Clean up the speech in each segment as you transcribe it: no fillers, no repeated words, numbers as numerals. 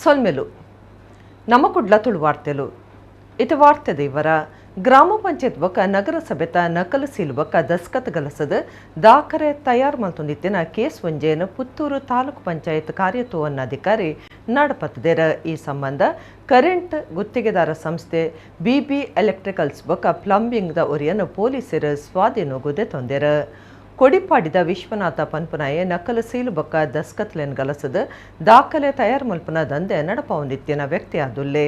ಸೊಲ್ಮೆಲು ನಮ್ಮ ಕುಡ್ಲ ತುಳು ವಾರ್ತೆಲು. ಇತ ವಾರ್ತೆ ದೇವರ ಗ್ರಾಮ ಪಂಚಾಯತ್ ಬೊಕ್ಕ ನಗರಸಭೆತ ನಕಲು ಸೀಲು ಬೊಕ್ಕ ದಸ್ಕತ್ ಗಲಸದ ದಾಖಲೆ ತಯಾರು ಮಲ್ತೊಂದಿತ್ತಿನ ಕೇಸ್ ಒಂಜೇನು ಪುತ್ತೂರು ತಾಲೂಕು ಪಂಚಾಯತ್ ಕಾರ್ಯತೋವನ್ನಾಧಿಕಾರಿ ನಡಪತ್ತದೇರ. ಈ ಸಂಬಂಧ ಕರೆಂಟ್ ಗುತ್ತಿಗೆದಾರ ಸಂಸ್ಥೆ ಬಿಬಿ ಎಲೆಕ್ಟ್ರಿಕಲ್ಸ್ ಬೊಕ್ಕ ಪ್ಲಂಬಿಂಗ್ the ಒರಿಯನ್ನು ಪೊಲೀಸರು ಸ್ವಾಧೀನಗುದೆ ತೊಂದೆರ. ಕೊಡಿಪಾಡಿದ ವಿಶ್ವನಾಥ ಪನ್ಪುನಾಯೆ ನಕಲು ಸೀಲು ಬೊಕ್ಕ ದಸ್ಕತ್ಲೆನ್ ಗಲಸದ ದಾಖಲೆ ತಯಾರು ಮಲ್ಪುನ ದಂಧೆ ನಡಪವೊಂದಿತ್ತಿನ ವ್ಯಕ್ತಿಯಾದುಲ್ಲೆ.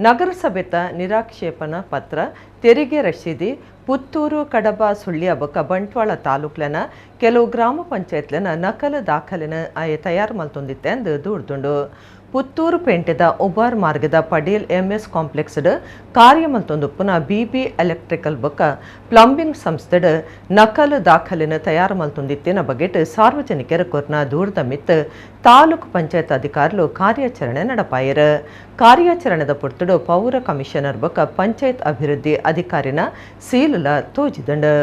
ನಗರಸಭೆತ ನಿರಾಕ್ಷೇಪಣ ಪತ್ರ, ತೆರಿಗೆ ರಶೀದಿ, ಪುತ್ತೂರು, ಕಡಬ, ಸುಳ್ಯ ಬೊಕ್ಕ ಬಂಟ್ವಾಳ ತಾಲೂಕ್ಲೆನ ಕೆಲವು ಗ್ರಾಮ ಪಂಚಾಯತ್ಲೆನ ನಕಲು ದಾಖಲೆನ ಆಯೆ ತಯಾರು ಮಲ್ತೊಂದಿತ್ತೆ ಅಂದ್ ದೂರ್ದುಂಡು. ಪುತ್ತೂರು ಪೇಂಟೆದ ಉಬಾರ್ ಮಾರ್ಗದ ಪಡೇಲ್ ಎಂಎಸ್ ಕಾಂಪ್ಲೆಕ್ಸ್ಡ್ ಕಾರ್ಯ ಮಲ್ತೊಂದುಪ್ಪುನ ಬಿಬಿ ಎಲೆಕ್ಟ್ರಿಕಲ್ ಬೊಕ್ಕ ಪ್ಲಂಬಿಂಗ್ ಸಂಸ್ಥೆಡ್ ನಕಲು ದಾಖಲೆನ ತಯಾರು ಮಲ್ತೊಂದಿತ್ತಿನ ಬಗೆಟ್ ಸಾರ್ವಜನಿಕರ ಕೊರ್ನ ದೂರದ ಮಿತ್ತ್ ತಾಲೂಕು ಪಂಚಾಯತ್ ಅಧಿಕಾರಿಲು ಕಾರ್ಯಾಚರಣೆ ನಡಪಾಯರು. ಕಾರ್ಯಾಚರಣೆದ ಪೊರ್ತುಡು ಪೌರ ಕಮಿಷನರ್ ಬೊಕ್ಕ ಪಂಚಾಯತ್ ಅಭಿವೃದ್ಧಿ ಅಧಿಕಾರಿನ ಸೀಲುಲ ತೋಜಿದಂಡು.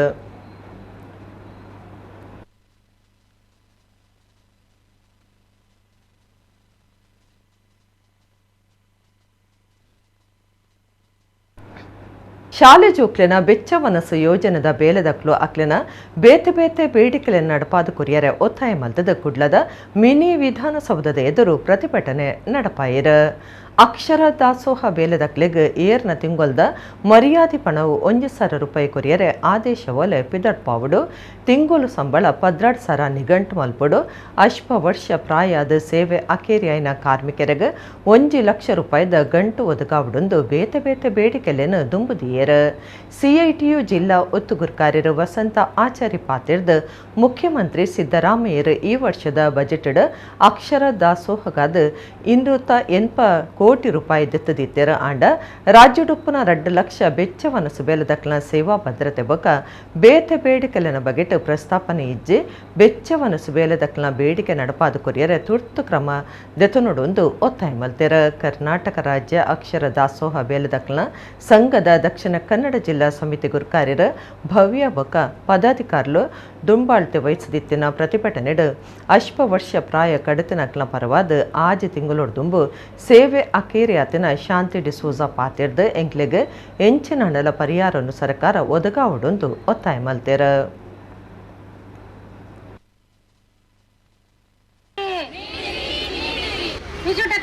ಶಾಲೆ ಜೋಕ್ಲೆನ ಬೆಚ್ಚ ವನಸು ಯೋಜನೆದ ಬೇಲೆದಕ್ಲು ಅಕ್ಲೆನ ಬೇತೆ ಬೇತೆ ಬೇಡಿಕೆಲೆನ್ ನಡಪಾದ ಕೊರಿಯರೆ ಒತ್ತಾಯ ಮಲ್ತದ ಕುಡ್ಲದ ಮಿನಿ ವಿಧಾನಸೌಧದ ಎದುರು ಪ್ರತಿಭಟನೆ ನಡಪಾಯಿರ. ಅಕ್ಷರ ದಾಸೋಹ ಬೇಲೆದಕ್ಲೆಗ್ ಏರ್ನ ತಿಂಗೊಲ್ದ ಮರ್ಯಾದೆ ಪಣವು 1,000 ರೂಪಾಯಿ ಕೊರಿಯರೆ ಆದೇಶ ಒಲೆ ಪಿದಡ್ಪಾವುಡು, ತಿಂಗೊಲು ಸಂಬಳ 12,000 ನಿಗಂಟು ಮಲ್ಪೊಡು, ಅಶ್ಪ ವರ್ಷ ಪ್ರಾಯದ ಸೇವೆ ಅಕೇರಿಯಾಯಿನ ಕಾರ್ಮಿಕರಿಗೆ 1 ಲಕ್ಷ ರೂಪಾಯಿದ ಗಂಟು ಒದಗಾವುಡೊಂದು ಬೇತೆ ಬೇತೆ ಬೇಡಿಕೆಲೆನ್ ದುಂಬುದಿಯೇರು. ಸಿಐಟಿಯು ಜಿಲ್ಲಾ ಒತ್ತುಗುರ್ಕಾರ್ಯರು ವಸಂತ ಆಚಾರಿ ಪಾತಿರ್ದು ಮುಖ್ಯಮಂತ್ರಿ ಸಿದ್ದರಾಮಯ್ಯರು ಈ ವರ್ಷದ ಬಜೆಟ್ ಅಕ್ಷರ ದಾಸೋಹಗಾದ 280 ಕೋಟಿ ರೂಪಾಯಿ ದೆತ್ತದಿತ್ತೆರ. ಆಂಡ ರಾಜ್ಯಡುಪ್ಪುನ 2 ಲಕ್ಷ ಬೆಚ್ಚ ವನಸು ಬೇಲದಕ್ಲ ಸೇವಾ ಭದ್ರತೆ ಬೊಕ್ಕ ಬೇತೆ ಬೇಡಿಕೆಲೆನ ಬಗೆಟ್ ಪ್ರಸ್ತಾಪನೆ ಇಜ್ಜಿ ಬೆಚ್ಚ ವನಸು ಬೇಲದಕ್ಲ ಬೇಡಿಕೆ ನಡಪಾದ ಕೊರಿಯರೆ ತುರ್ತು ಕ್ರಮ ದೆತನೊಡೊಂದು ಒತ್ತಾಯ ಮಲ್ತೆರ. ಕರ್ನಾಟಕ ರಾಜ್ಯ ಅಕ್ಷರ ದಾಸೋಹ ಬೇಲದಕ್ಲ ಸಂಘದ ದಕ್ಷಿಣ ಕನ್ನಡ ಜಿಲ್ಲಾ ಸಮಿತಿ ಗುರ್ಕಾರ್ಯರ ಭವ್ಯ ಬೊಕ್ಕ ಪದಾಧಿಕಾರಿಲು ದುಂಬಾಳ್ತೆ ವಹಿಸದಿತ್ತಿನ ಪ್ರತಿಭಟನೆಡು ಅಶ್ಪ ವರ್ಷ ಪ್ರಾಯ ಕಡತಿನಕ್ಲ ಪರವಾದ ಆಜಿ ತಿಂಗಳೊಡ್ದುಂಬು ಸೇವೆ ಅಕೇರಿಯಾತಿನ ಶಾಂತಿ ಡಿಸೋಜಾ ಪಾತಿರ್ದು ಎಂಕ್ಲೆಗ್ ಎಂಚಿನ ಹಣಲ ಪರಿಹಾರವನ್ನು ಸರ್ಕಾರ ಒದಗಾವಡೊಂದು ಒತ್ತಾಯ ಮಲ್ತೆರ. ವಿದ್ಯುತ್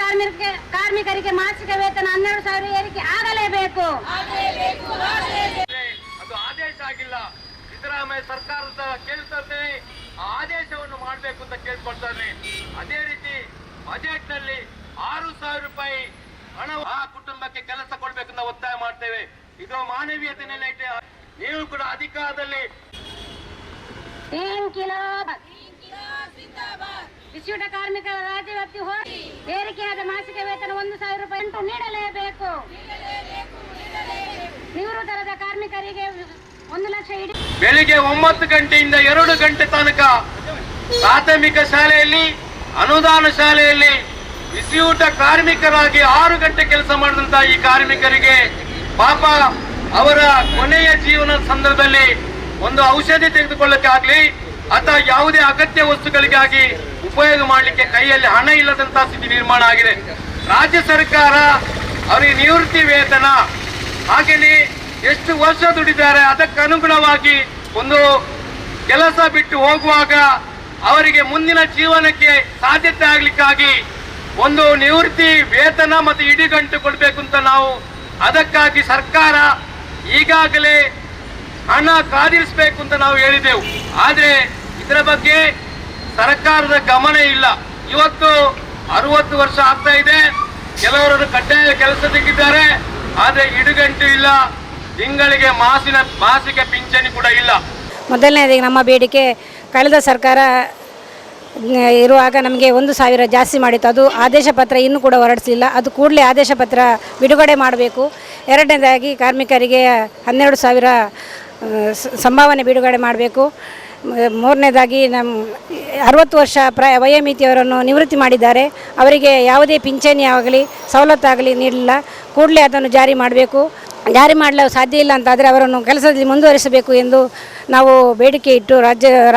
ಕಾರ್ಮಿಕರಿಗೆ ಮಾಸಿಕ ವೇತನ 12,000 ಏರಿಕೆ ಆಗಲೇಬೇಕು. ಅದು ಆದೇಶ ಆಗಿಲ್ಲ. ಸಿದ್ದರಾಮಯ್ಯ ಸರ್ಕಾರದ ಕೇಳ್ತಾರೆ, ಆ ಆದೇಶವನ್ನು ಮಾಡಬೇಕು ಅಂತ ಕೇಳ್ಕೊಳ್ತಾರೆ. ಅದೇ ರೀತಿ ಬಜೆಟ್ ನಲ್ಲಿ 6,000 ರೂಪಾಯಿ ಹಣ ಆ ಕುಟುಂಬಕ್ಕೆ ಕೆಲಸ ಕೊಡ್ಬೇಕು ಅಂತ ಒತ್ತಾಯ ಮಾಡ್ತೇವೆ. ಇದು ಮಾನವೀಯತೆ ನೆಲೆ ಇಟ್ಟು ನೀವು ಕೂಡ ಅಧಿಕಾರದಲ್ಲಿ ವಿದ್ಯುತ್ ಕಾರ್ಮಿಕರ ರಾಜ್ಯ ವ್ಯಾಪ್ತಿ ಏರಿಕೆಯಾದ ಮಾಸಿಕ ವೇತನ 1,000 ರೂಪಾಯಿ ನೀಡಲೇಬೇಕು. ನಿವೃತ್ತರಾದ ಕಾರ್ಮಿಕರಿಗೆ 1 ಲಕ್ಷ. ಬೆಳಿಗ್ಗೆ 9 ಗಂಟೆಯಿಂದ 2 ಗಂಟೆ ತನಕ ಪ್ರಾಥಮಿಕ ಶಾಲೆಯಲ್ಲಿ, ಅನುದಾನ ಶಾಲೆಯಲ್ಲಿ ಬಿಸಿಯೂಟ ಕಾರ್ಮಿಕರಾಗಿ 6 ಗಂಟೆ ಕೆಲಸ ಮಾಡಿದಂತ ಈ ಕಾರ್ಮಿಕರಿಗೆ ಪಾಪ ಅವರ ಕೊನೆಯ ಜೀವನ ಸಂದರ್ಭದಲ್ಲಿ ಒಂದು ಔಷಧಿ ತೆಗೆದುಕೊಳ್ಳಕ್ಕೆ ಆಗ್ಲಿ ಅಥವಾ ಯಾವುದೇ ಅಗತ್ಯ ವಸ್ತುಗಳಿಗಾಗಿ ಉಪಯೋಗ ಮಾಡಲಿಕ್ಕೆ ಕೈಯಲ್ಲಿ ಹಣ ಇಲ್ಲದಂತಹ ಸ್ಥಿತಿ ನಿರ್ಮಾಣ ಆಗಿದೆ. ರಾಜ್ಯ ಸರ್ಕಾರ ಅವರಿಗೆ ನಿವೃತ್ತಿ ವೇತನ ಹಾಗೆಯೇ ಎಷ್ಟು ವರ್ಷ ದುಡಿದ್ದಾರೆ ಅದಕ್ಕನುಗುಣವಾಗಿ ಒಂದು ಕೆಲಸ ಬಿಟ್ಟು ಹೋಗುವಾಗ ಅವರಿಗೆ ಮುಂದಿನ ಜೀವನಕ್ಕೆ ಸಾಧ್ಯತೆ ಆಗ್ಲಿಕ್ಕಾಗಿ ಒಂದು ನಿವೃತ್ತಿ ವೇತನ ಮತ್ತು ಇಡಿಗಂಟು ಕೊಡಬೇಕು ಅಂತ ನಾವು ಅದಕ್ಕಾಗಿ ಸರ್ಕಾರ ಈಗಾಗಲೇ ಹಣ ಕಾದಿರಿಸಬೇಕು ಅಂತ ನಾವು ಹೇಳಿದೆವು. ಆದರೆ ಇದರ ಬಗ್ಗೆ ಸರ್ಕಾರದ ಗಮನ ಇಲ್ಲ. ಇವತ್ತು 60 ವರ್ಷ ಆಗ್ತಾ ಇದೆ, ಕೆಲವರು ಕಡ್ಡಾಯ ಕೆಲಸ ತೆಗಿದ್ದಾರೆ, ಆದರೆ ಇಡುಗಂಟು ಇಲ್ಲ, ತಿಂಗಳಿಗೆ ಮಾಸಿಕ ಪಿಂಚಣಿ ಕೂಡ ಇಲ್ಲ. ಮೊದಲನೇದಾಗಿ ನಮ್ಮ ಬೇಡಿಕೆ, ಕಳೆದ ಸರ್ಕಾರ ಇರುವಾಗ ನಮಗೆ 1,000 ಜಾಸ್ತಿ ಮಾಡಿತ್ತು. ಅದು ಆದೇಶ ಪತ್ರ ಇನ್ನೂ ಕೂಡ ಹೊರಡಿಸಲಿಲ್ಲ. ಅದು ಕೂಡಲೇ ಆದೇಶ ಪತ್ರ ಬಿಡುಗಡೆ ಮಾಡಬೇಕು. ಎರಡನೇದಾಗಿ ಕಾರ್ಮಿಕರಿಗೆ 12,000 ಸಂಭಾವನೆ ಬಿಡುಗಡೆ ಮಾಡಬೇಕು. ಮೂರನೇದಾಗಿ ನಮ್ಮ 60 ವರ್ಷ ಪ್ರಾಯ ವಯೋಮಿತಿಯವರನ್ನು ನಿವೃತ್ತಿ ಮಾಡಿದ್ದಾರೆ, ಅವರಿಗೆ ಯಾವುದೇ ಪಿಂಚಣಿ ಆಗಲಿ ಸವಲತ್ತಾಗಲಿ ನೀಡಲಿಲ್ಲ. ಕೂಡಲೇ ಅದನ್ನು ಜಾರಿ ಮಾಡಬೇಕು. ಜಾರಿ ಮಾಡಲು ಸಾಧ್ಯ ಇಲ್ಲ ಅಂತಾದರೆ ಅವರನ್ನು ಕೆಲಸದಲ್ಲಿ ಮುಂದುವರಿಸಬೇಕು ಎಂದು ನಾವು ಬೇಡಿಕೆ ಇಟ್ಟು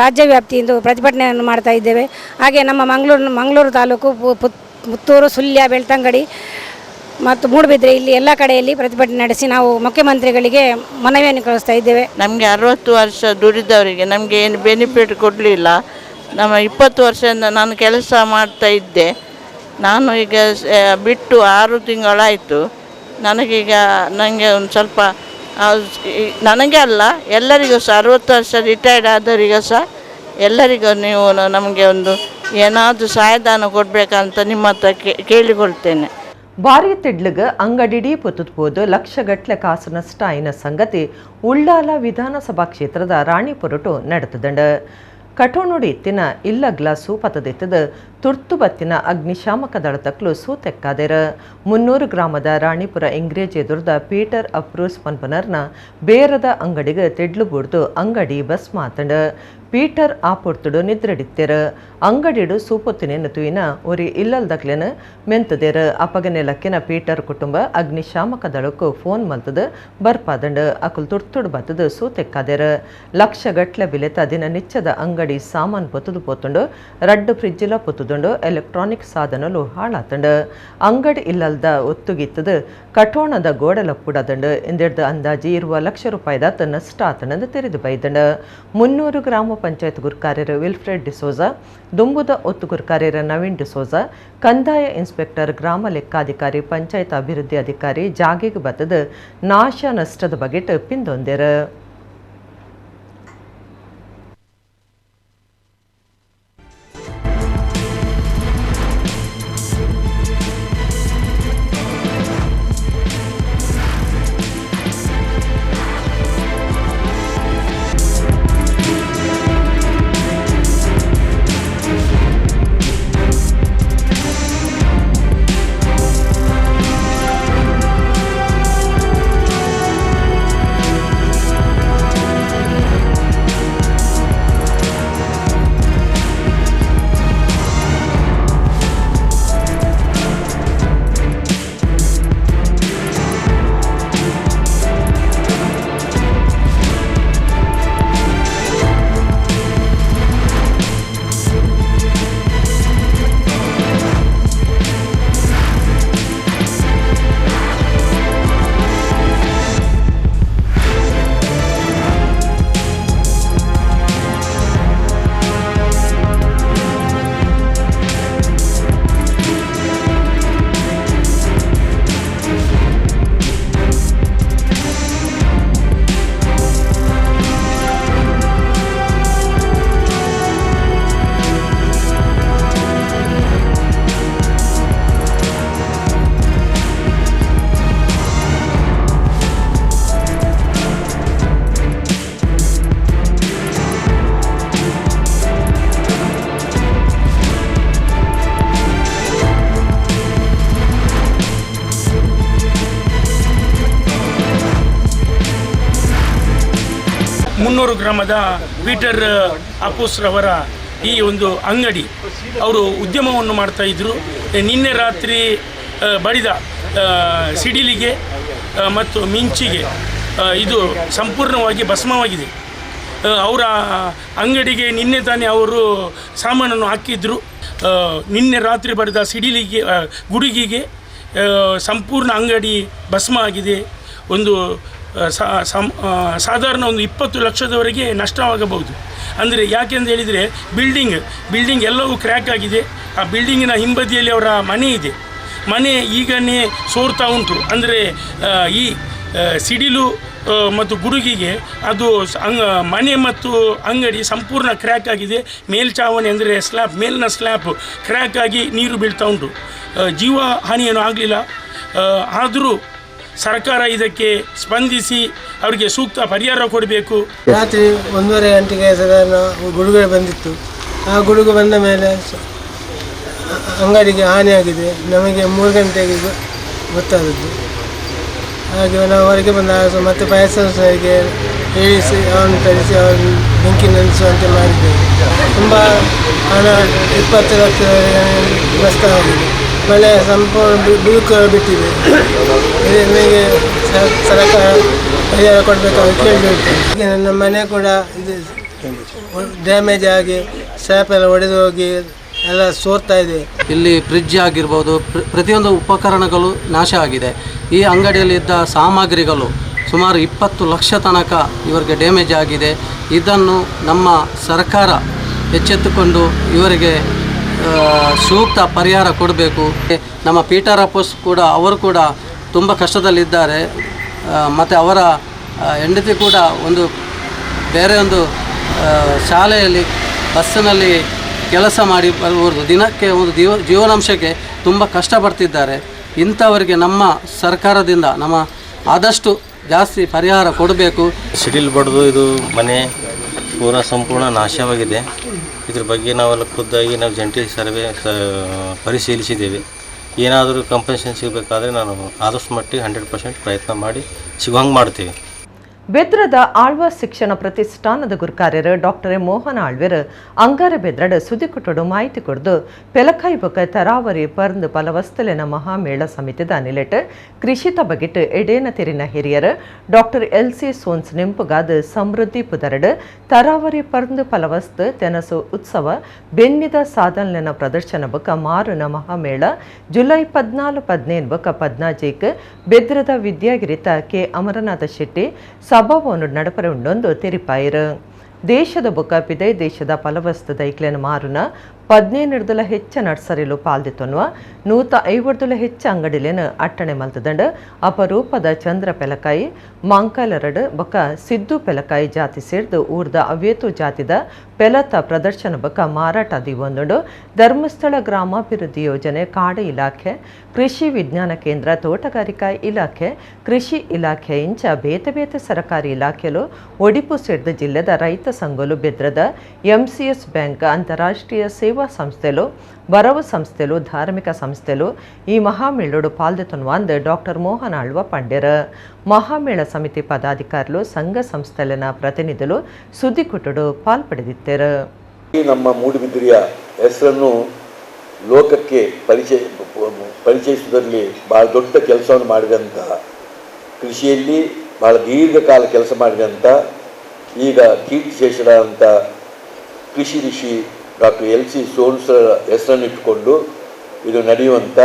ರಾಜ್ಯ ವ್ಯಾಪ್ತಿಯಿಂದ ಪ್ರತಿಭಟನೆಯನ್ನು ಮಾಡ್ತಾ ಇದ್ದೇವೆ. ಹಾಗೆ ನಮ್ಮ ಮಂಗಳೂರು ತಾಲೂಕು Puttur, Sullia, Belthangady ಮತ್ತು ಮೂಡುಬಿದ್ರೆ ಇಲ್ಲಿ ಎಲ್ಲ ಕಡೆಯಲ್ಲಿ ಪ್ರತಿಭಟನೆ ನಡೆಸಿ ನಾವು ಮುಖ್ಯಮಂತ್ರಿಗಳಿಗೆ ಮನವಿಯನ್ನು ಕಳಿಸ್ತಾ ಇದ್ದೇವೆ. ನಮಗೆ 60 ವರ್ಷ ದುಡಿದವರಿಗೆ ನಮಗೆ ಏನು ಬೆನಿಫಿಟ್ ಕೊಡಲಿಲ್ಲ. ನಮ್ಮ 20 ವರ್ಷದಿಂದ ನಾನು ಕೆಲಸ ಮಾಡ್ತಾ ಇದ್ದೆ. ನಾನು ಈಗ ಬಿಟ್ಟು 6 ತಿಂಗಳಾಯಿತು. ನನಗೀಗ ನನಗೆ ಒಂದು ಸ್ವಲ್ಪ ನನಗೆ ಅಲ್ಲ, ಎಲ್ಲರಿಗೂ ಸಹ 60 ವರ್ಷ ರಿಟೈರ್ಡ್ ಆದವರಿಗೂ ಸಹ ಎಲ್ಲರಿಗೂ ನೀವು ನಮಗೆ ಒಂದು ಏನಾದರೂ ಸಹಾಯಧನ ಕೊಡಬೇಕಂತ ನಿಮ್ಮ ಹತ್ರ ಕೇಳಿಕೊಳ್ತೇನೆ. ಭಾರಿ ತಿಡ್ಲಗ ಅಂಗಡಿಡೀ ಪೊತ್ತುಪೋದು ಲಕ್ಷಗಟ್ಲೆ ಕಾಸು ನಷ್ಟ ಆಯಿನ ಸಂಗತಿ ಉಳ್ಳಾಲ ವಿಧಾನಸಭಾ ಕ್ಷೇತ್ರದ ರಾಣಿಪುರಟು ನಡೆತದಂಡ. ಕಟೋನುಡಿ ಇತ್ತಿನ ಇಲ್ಲಗ್ಲ ಸೂಪತದೆತ್ತದ ತುರ್ತು ಬತ್ತಿನ ಅಗ್ನಿಶಾಮಕ ದಳತಕ್ಲು ಸೂತೆಕ್ಕಾದೆರ. 300 ಗ್ರಾಮದ ರಾಣಿಪುರ ಇಂಗ್ರೇಜ್ ಎದುರ್ದ ಪೀಟರ್ ಅಪ್ರೂಸ್ ಪನ್ಪನರ್ನ ಬೇರದ ಅಂಗಡಿಗೆ ತೆಡ್ಲು ಬುಡ್ದು ಅಂಗಡಿ ಬಸ್ ಮಾತಂಡ. ಪೀಟರ್ ಆಪೊರ್ತುಡು ನಿದ್ರಡಿತ್ತೆರ. ಅಂಗಡಿಡು ಸೂಪೊತ್ತಿನೇನು ತುಯಿನ ಒರಿ ಇಲ್ಲಲ್ದಕ್ಲೆನ ಮೆಂತದೇರ. ಅಪಗನೆ ಲಕ್ಕಿನ ಪೀಟರ್ ಕುಟುಂಬ ಅಗ್ನಿಶಾಮಕ ದಳಕ್ಕೂ ಫೋನ್ ಮಲ್ತದ ಬರ್ಪಾದಂಡ. ಅಕುಲ್ ತುರ್ತುಡು ಬತ್ತದ ಸೂತೆಕ್ಕಾದೆರ. ಲಕ್ಷಗಟ್ಲೆ ಬಿಲೆತ ದಿನ ನಿಚ್ಚದ ಅಂಗಡಿ ಸಾಮಾನ್ ಪೊತ್ತದು ಪೋತುಂಡು. ರಡ್ಡು ಫ್ರಿಜ್ಜಿಲ ಪೊತ್ತುದುಂಡು. ಎಲೆಕ್ಟ್ರಾನಿಕ್ ಸಾಧನಲು ಹಾಳಾತಂಡು. ಅಂಗಡಿ ಇಲ್ಲಲ್ದ ಒತ್ತುಗಿತ್ತದ ಕಠೋಣದ ಗೋಡಲ ಪುಡದಂಡು. ಇಂದೆಡ್ದು ಅಂದಾಜಿ 20 ಲಕ್ಷ ರೂಪಾಯಿದಾತ ನಷ್ಟ ಆತನಂದು ತೆರೆದು ಬೈದಂಡು. 300 ಗ್ರಾಮ ಪಂಚಾಯತ್ ಗುರ್ಕಾರ್ಯರು ವಿಲ್ಫ್ರೆಡ್ ಡಿಸೋಜಾ, ದುಂಬುದ ಒತ್ತು ಗುರ್ಕಾರ್ಯರ ನವೀನ್ ಡಿಸೋಜಾ, ಕಂದಾಯ ಇನ್ಸ್ಪೆಕ್ಟರ್, ಗ್ರಾಮ ಲೆಕ್ಕಾಧಿಕಾರಿ, ಪಂಚಾಯತ್ ಅಭಿವೃದ್ಧಿ ಅಧಿಕಾರಿ ಜಾಗೆಗೆ ಬತ್ತದ ನಾಶ ನಷ್ಟದ ಬಗೆಟ್ ಪಿಂದೊಂದೆರ. ಮುನ್ನೂರು ಗ್ರಾಮದ ಪೀಟರ್ ಅಪೂಸ್ರವರ ಈ ಒಂದು ಅಂಗಡಿ, ಅವರು ಉದ್ಯಮವನ್ನು ಮಾಡ್ತಾಯಿದ್ರು. ನಿನ್ನೆ ರಾತ್ರಿ ಬಡಿದ ಸಿಡಿಲಿಗೆ ಮತ್ತು ಮಿಂಚಿಗೆ ಇದು ಸಂಪೂರ್ಣವಾಗಿ ಭಸ್ಮವಾಗಿದೆ. ಅವರ ಅಂಗಡಿಗೆ ನಿನ್ನೆ ತಾನೇ ಅವರು ಸಾಮಾನನ್ನು ಹಾಕಿದ್ರು. ನಿನ್ನೆ ರಾತ್ರಿ ಬಡಿದ ಸಿಡಿಲಿಗೆ ಗುಡುಗಿಗೆ ಸಂಪೂರ್ಣ ಅಂಗಡಿ ಭಸ್ಮ ಆಗಿದೆ. ಒಂದು ಸಾಧಾರಣ ಒಂದು 20 ಲಕ್ಷದವರೆಗೆ ನಷ್ಟವಾಗಬಹುದು. ಅಂದರೆ ಯಾಕೆಂದು ಹೇಳಿದರೆ ಬಿಲ್ಡಿಂಗ್ ಎಲ್ಲವೂ ಕ್ರ್ಯಾಕ್ ಆಗಿದೆ. ಆ ಬಿಲ್ಡಿಂಗಿನ ಹಿಂಬದಿಯಲ್ಲಿ ಅವರ ಮನೆ ಇದೆ. ಮನೆ ಈಗನೇ ಸೋರ್ತಾ ಉಂಟು. ಅಂದರೆ ಈ ಸಿಡಿಲು ಮತ್ತು ಗುಡುಗಿಗೆ ಅದು ಮನೆ ಮತ್ತು ಅಂಗಡಿ ಸಂಪೂರ್ಣ ಕ್ರ್ಯಾಕ್ ಆಗಿದೆ. ಮೇಲ್ಛಾವಣಿ ಅಂದರೆ ಸ್ಲ್ಯಾಬ್, ಮೇಲಿನ ಸ್ಲ್ಯಾಬ್ ಕ್ರ್ಯಾಕ್ ಆಗಿ ನೀರು ಬೀಳ್ತಾ ಉಂಟು. ಜೀವ ಹಾನಿಯೇನೂ ಆಗಲಿಲ್ಲ. ಆದರೂ ಸರ್ಕಾರ ಇದಕ್ಕೆ ಸ್ಪಂದಿಸಿ ಅವರಿಗೆ ಸೂಕ್ತ ಪರಿಹಾರ ಕೊಡಬೇಕು. ರಾತ್ರಿ 1:30 ಗಂಟೆಗೆ ಸಾಧಾರಣ ಗುಡುಗು ಬಂದಿತ್ತು. ಆ ಗುಡುಗು ಬಂದ ಮೇಲೆ ಅಂಗಡಿಗೆ ಹಾನಿಯಾಗಿದೆ. ನಮಗೆ 3 ಗಂಟೆಗೆ ಗೊತ್ತಾದದ್ದು. ಹಾಗೆ ನಾವು ಹೊರಗೆ ಬಂದ ಮತ್ತೆ ಫೈರ್ ಸರ್ವಿಸ್ನವರಿಗೆ ಹೇಳಿಸಿ ಅವನು ತರಿಸಿ ಅವನು ಬೆಂಕಿ ನಂದಿಸುವಂತೆ ಮಾಡಿದ್ದೇವೆ. ತುಂಬ ಹಣ 20 ಲಕ್ಷ ನಷ್ಟವಾಗಿದೆ. ಮನೆ ಸಂಪೂರ್ಣ ಬಿಳುಕು ಬಿಟ್ಟಿದೆ. ನನಗೆ ಸರ್ಕಾರ ಪರಿಹಾರ ಕೊಡಬೇಕಾಗಿ ಕೇಳಿಬಿಡ್ತೇನೆ. ಈಗ ನನ್ನ ಮನೆ ಕೂಡ ಇದು ಡ್ಯಾಮೇಜ್ ಆಗಿ ಸ್ಯಾಪ್ ಎಲ್ಲ ಒಡೆದು ಹೋಗಿ ಎಲ್ಲ ಸೋರ್ತಾ ಇದೆ. ಇಲ್ಲಿ ಫ್ರಿಜ್ ಆಗಿರ್ಬೋದು, ಪ್ರತಿಯೊಂದು ಉಪಕರಣಗಳು ನಾಶ ಆಗಿದೆ. ಈ ಅಂಗಡಿಯಲ್ಲಿದ್ದ ಸಾಮಗ್ರಿಗಳು ಸುಮಾರು 20 ಲಕ್ಷ ತನಕ ಇವರಿಗೆ ಡ್ಯಾಮೇಜ್ ಆಗಿದೆ. ಇದನ್ನು ನಮ್ಮ ಸರ್ಕಾರ ಎಚ್ಚೆತ್ತುಕೊಂಡು ಇವರಿಗೆ ಸೂಕ್ತ ಪರಿಹಾರ ಕೊಡಬೇಕು. ನಮ್ಮ ಪೀಟರ್ ಅಪೋಸ್ ಕೂಡ, ಅವರು ಕೂಡ ತುಂಬ ಕಷ್ಟದಲ್ಲಿದ್ದಾರೆ. ಮತ್ತು ಅವರ ಹೆಂಡತಿ ಕೂಡ ಒಂದು ಬೇರೆ ಒಂದು ಶಾಲೆಯಲ್ಲಿ ಬಸ್ಸಿನಲ್ಲಿ ಕೆಲಸ ಮಾಡಿ ಬರುವುದು, ದಿನಕ್ಕೆ ಒಂದು ಜೀವನಾಂಶಕ್ಕೆ ತುಂಬ ಕಷ್ಟಪಡ್ತಿದ್ದಾರೆ. ಇಂಥವರಿಗೆ ನಮ್ಮ ಸರ್ಕಾರದಿಂದ ನಮ್ಮ ಆದಷ್ಟು ಜಾಸ್ತಿ ಪರಿಹಾರ ಕೊಡಬೇಕು. ಸಿಡಿಲು ಬಡಿದು ಇದು ಮನೆ ಪೂರಾ ಸಂಪೂರ್ಣ ನಾಶವಾಗಿದೆ. ಇದ್ರ ಬಗ್ಗೆ ನಾವೆಲ್ಲ ಖುದ್ದಾಗಿ ನಾವು ಜಂಟಿ ಸರ್ವೆ ಪರಿಶೀಲಿಸಿದ್ದೇವೆ. ಏನಾದರೂ ಕಂಪನ್ಸೇಷನ್ ಸಿಗಬೇಕಾದ್ರೆ ನಾನು ಆದಷ್ಟು ಮಟ್ಟಿಗೆ 100% ಪ್ರಯತ್ನ ಮಾಡಿ ಸಿಗುವಂಗೆ ಮಾಡ್ತೀವಿ. ಬೆದ್ರದ ಆಳ್ವ ಶಿಕ್ಷಣ ಪ್ರತಿಷ್ಠಾನದ ಗುರುಕಾರ್ಯರು ಡಾಕ್ಟರ್ ಎಂ ಮೋಹನ ಆಳ್ವೆರ್ ಅಂಗಾರ ಬೆದ್ರಡ್ ಸುದ್ದಿಕುಟ್ಟಡು ಮಾಹಿತಿ ಕೊಡ್ದು ಪೆಲಕಾಯಿ ಬೊಕ ತರಾವರಿ ಪರ್ಂದ್ ಫಲವಸ್ತಲಿನ ಮಹಾಮೇಳ ಸಮಿತಿದ ನಿಲೆಟ್ ಕೃಷಿತ ಬಗೆಟ್ ಎಡೇನ ತೆರಿನ ಹಿರಿಯರ್ doctor L C ಸೋನ್ಸ್ ನೆಂಪುಗಾದ ಸಮೃದ್ಧಿ ಪುದರಡ್ ತರಾವರಿ ಪರ್ಂದ್ ಫಲವಸ್ತು ತೆನಸು ಉತ್ಸವ ಬೆನ್ನಿದ ಸಾಧನಲಿನ ಪ್ರದರ್ಶನ ಬೊಕ ಮಾರುನ ಮಹಾಮೇಳ ಜುಲೈ 14, 15 ಬೊಕ 14ಕ್ ಬೆದ್ರದ ವಿದ್ಯಾಗಿರಿತ ಕೆ ಅಮರನಾಥ ಶೆಟ್ಟಿ ಸಭಾವನ್ನು ನಡಪರೆ ಉಂಡೊಂದು ತೆರಿಪಾಯಿರು. ದೇಶದ ಬೊಕ ಪಿದೈ ದೇಶದ ಫಲವಸ್ತದ ಐಕ್ಲೆನ ಮಾರುನ 15 ಹೆಚ್ಚ ನರ್ಸರಿಲು ಪಾಲ್ದಿತ್ತೊನ್ನುವ 150 ಹೆಚ್ಚ ಅಂಗಡಿಲೇನ ಅಟ್ಟಣೆ ಮಲ್ತದಂಡ ಅಪರೂಪದ ಚಂದ್ರ ಪೆಲಕಾಯಿ, ಮಾಂಕಲರಡು ಬೊಕ ಸಿದ್ದು ಪೆಲಕಾಯಿ ಜಾತಿ ಸೇರ್ದು ಊರ್ದ ಅವ್ಯೇತು ಜಾತಿದ ಪೆಲತ ಪ್ರದರ್ಶನ ಬೊಕ ಮಾರಾಟ ದಿವೊಂದುಂಡು. ಧರ್ಮಸ್ಥಳ ಗ್ರಾಮಾಭಿವೃದ್ಧಿ ಯೋಜನೆ, ಕಾಡು ಇಲಾಖೆ, ಕೃಷಿ ವಿಜ್ಞಾನ ಕೇಂದ್ರ, ತೋಟಗಾರಿಕಾ ಇಲಾಖೆ, ಕೃಷಿ ಇಲಾಖೆ ಇಂಚ ಬೇತೆ ಬೇತೆ ಸರಕಾರಿ ಇಲಾಖೆಲು ಒಡಿಪು ಸೇರ್ದ ಜಿಲ್ಲೆದ ರೈತ ಸಂಘಲು, ಬೆದ್ರದ ಎಂಸಿಎಸ್ ಬ್ಯಾಂಕ್, ಅಂತಾರಾಷ್ಟ್ರೀಯ ಸೇವಾ ಸಂಸ್ಥೆಲು, ಬರವು ಸಂಸ್ಥೆಲು, ಧಾರ್ಮಿಕ ಸಂಸ್ಥೆಲು ಈ ಮಹಾಮೇಳೋಡು ಪಾಲ್ದೆತೊನ್ವಾಂದ್ ಡಾಕ್ಟರ್ ಮೋಹನ್ ಆಳ್ವ ಪಂಡ್ಯರ. ಮಹಾಮೇಳ ಸಮಿತಿ ಪದಾಧಿಕಾರಿಲು, ಸಂಘ ಸಂಸ್ಥೆಲಿನ ಪ್ರತಿನಿಧಿಲು ಸುದ್ದಿಕುಟುಡು ಪಾಲ್ಪಡೆದಿತ್ತೆರು. ನಮ್ಮ ಮೂಡುಬಿದಿರೆಯ ಹೆಸರನ್ನು ಲೋಕಕ್ಕೆ ಪರಿಚಯಿಸುವುದರಲ್ಲಿ ಭಾಳ ದೊಡ್ಡ ಕೆಲಸವನ್ನು ಮಾಡಿದಂಥ, ಕೃಷಿಯಲ್ಲಿ ಭಾಳ ದೀರ್ಘಕಾಲ ಕೆಲಸ ಮಾಡಿದಂಥ, ಈಗ ಕೀರ್ತಿಶೇಷರಾದಂಥ ಕೃಷಿ ಋಷಿ doctor L C ಸೋನ್ಸರ ಹೆಸರನ್ನು ಇಟ್ಟುಕೊಂಡು ಇದು ನಡೆಯುವಂಥ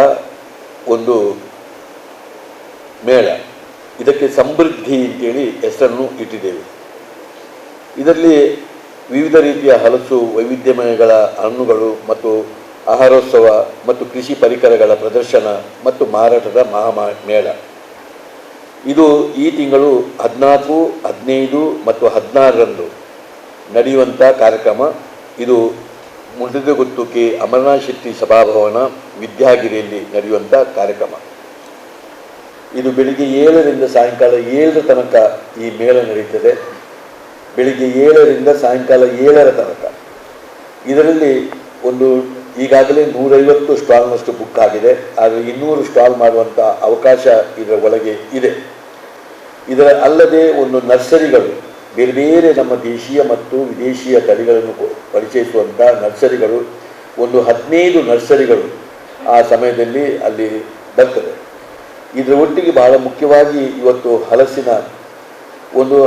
ಒಂದು ಮೇಳ. ಇದಕ್ಕೆ ಸಮೃದ್ಧಿ ಅಂತೇಳಿ ಹೆಸರನ್ನು ಇಟ್ಟಿದ್ದೇವೆ. ಇದರಲ್ಲಿ ವಿವಿಧ ರೀತಿಯ ಹಲಸು ವೈವಿಧ್ಯಮಯಗಳ ಹಣ್ಣುಗಳು ಮತ್ತು ಆಹಾರೋತ್ಸವ ಮತ್ತು ಕೃಷಿ ಪರಿಕರಗಳ ಪ್ರದರ್ಶನ ಮತ್ತು ಮಾರಾಟದ ಮಹಾ ಮೇಳ ಇದು. ಈ ತಿಂಗಳು 14, 15 ಮತ್ತು 16ರಂದು ನಡೆಯುವಂಥ ಕಾರ್ಯಕ್ರಮ ಇದು. ಮುಂಡದಗುತ್ತು ಕೆ ಅಮರನಾಥ್ ಶೆಟ್ಟಿ ಸಭಾಭವನ, ವಿದ್ಯಾಗಿರಿಯಲ್ಲಿ ನಡೆಯುವಂಥ ಕಾರ್ಯಕ್ರಮ ಇದು. ಬೆಳಿಗ್ಗೆ 7ರಿಂದ ಸಾಯಂಕಾಲ 7ರ ತನಕ ಈ ಮೇಳ ನಡೆಯುತ್ತದೆ. ಬೆಳಿಗ್ಗೆ 7ರಿಂದ ಸಾಯಂಕಾಲ 7ರ ತನಕ. ಇದರಲ್ಲಿ ಒಂದು ಈಗಾಗಲೇ 150 ಸ್ಟಾಲ್ನಷ್ಟು ಬುಕ್ ಆಗಿದೆ. ಆದರೆ 200 ಸ್ಟಾಲ್ ಮಾಡುವಂಥ ಅವಕಾಶ ಇದರ ಒಳಗೆ ಇದೆ. ಇದರ ಅಲ್ಲದೆ ಒಂದು ನರ್ಸರಿಗಳು, ಬೇರೆ ಬೇರೆ ನಮ್ಮ ದೇಶೀಯ ಮತ್ತು ವಿದೇಶಿಯ ತಳಿಗಳನ್ನು ಪರಿಚಯಿಸುವಂಥ ನರ್ಸರಿಗಳು, ಒಂದು 15 ನರ್ಸರಿಗಳು ಆ ಸಮಯದಲ್ಲಿ ಅಲ್ಲಿ ಬರ್ತದೆ. ಇದರ ಒಟ್ಟಿಗೆ ಬಹಳ ಮುಖ್ಯವಾಗಿ ಇವತ್ತು ಹಲಸಿನ ಒಂದು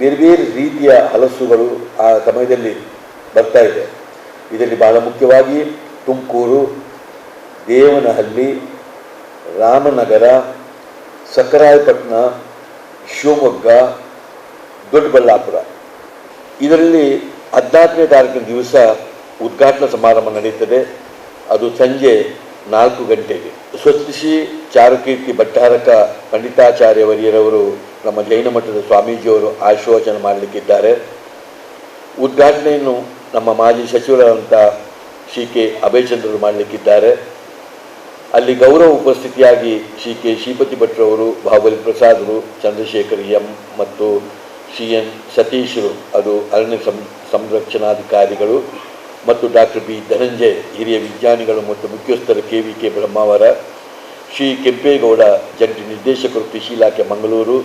ಬೇರೆ ಬೇರೆ ರೀತಿಯ ಹಲಸುಗಳು ಆ ಸಮಯದಲ್ಲಿ ಬರ್ತಾ ಇದೆ. ಇದರಲ್ಲಿ ಬಹಳ ಮುಖ್ಯವಾಗಿ ತುಮಕೂರು, ದೇವನಹಳ್ಳಿ, ರಾಮನಗರ, ಸಖರಾಯಪಟ್ಟಣ, ಶಿವಮೊಗ್ಗ, ದೊಡ್ಡಬಳ್ಳಾಪುರ. ಇದರಲ್ಲಿ 14ನೇ ತಾರೀಕಿನ ದಿವಸ ಉದ್ಘಾಟನಾ ಸಮಾರಂಭ ನಡೆಯುತ್ತದೆ. ಅದು ಸಂಜೆ 4 ಗಂಟೆಗೆ. ಸ್ವಸ್ತಿಶ್ರೀ ಚಾರುಕೀರ್ತಿ ಭಟ್ಟಾರಕ ಪಂಡಿತಾಚಾರ್ಯ ವರ್ಯರವರು, ನಮ್ಮ ಜೈನ ಮಠದ ಸ್ವಾಮೀಜಿಯವರು ಆಶೀರ್ವಚನ ಮಾಡಲಿಕ್ಕಿದ್ದಾರೆ. ಉದ್ಘಾಟನೆಯನ್ನು ನಮ್ಮ ಮಾಜಿ ಸಚಿವರಾದಂಥ ಶ್ರೀ ಕೆ ಅಭಯಚಂದ್ರರು ಮಾಡಲಿಕ್ಕಿದ್ದಾರೆ. ಅಲ್ಲಿ ಗೌರವ ಉಪಸ್ಥಿತಿಯಾಗಿ ಶ್ರೀ ಕೆ ಶ್ರೀಪತಿ ಭಟ್ರವರು, ಬಾಹುಬಲಿ ಪ್ರಸಾದರು, ಚಂದ್ರಶೇಖರ್ ಎಂ ಮತ್ತು ಸಿ ಎನ್ ಸತೀಶರು, ಅದು ಅರಣ್ಯ ಸಂರಕ್ಷಣಾಧಿಕಾರಿಗಳು ಮತ್ತು ಡಾಕ್ಟರ್ ಬಿ ಧನಂಜಯ್, ಹಿರಿಯ ವಿಜ್ಞಾನಿಗಳು ಮತ್ತು ಮುಖ್ಯಸ್ಥರು K V K Brahmavar, Shri Kempegowda, ಜಂಟಿ ನಿರ್ದೇಶಕರು, ಕೃಷಿ ಇಲಾಖೆ, ಮಂಗಳೂರು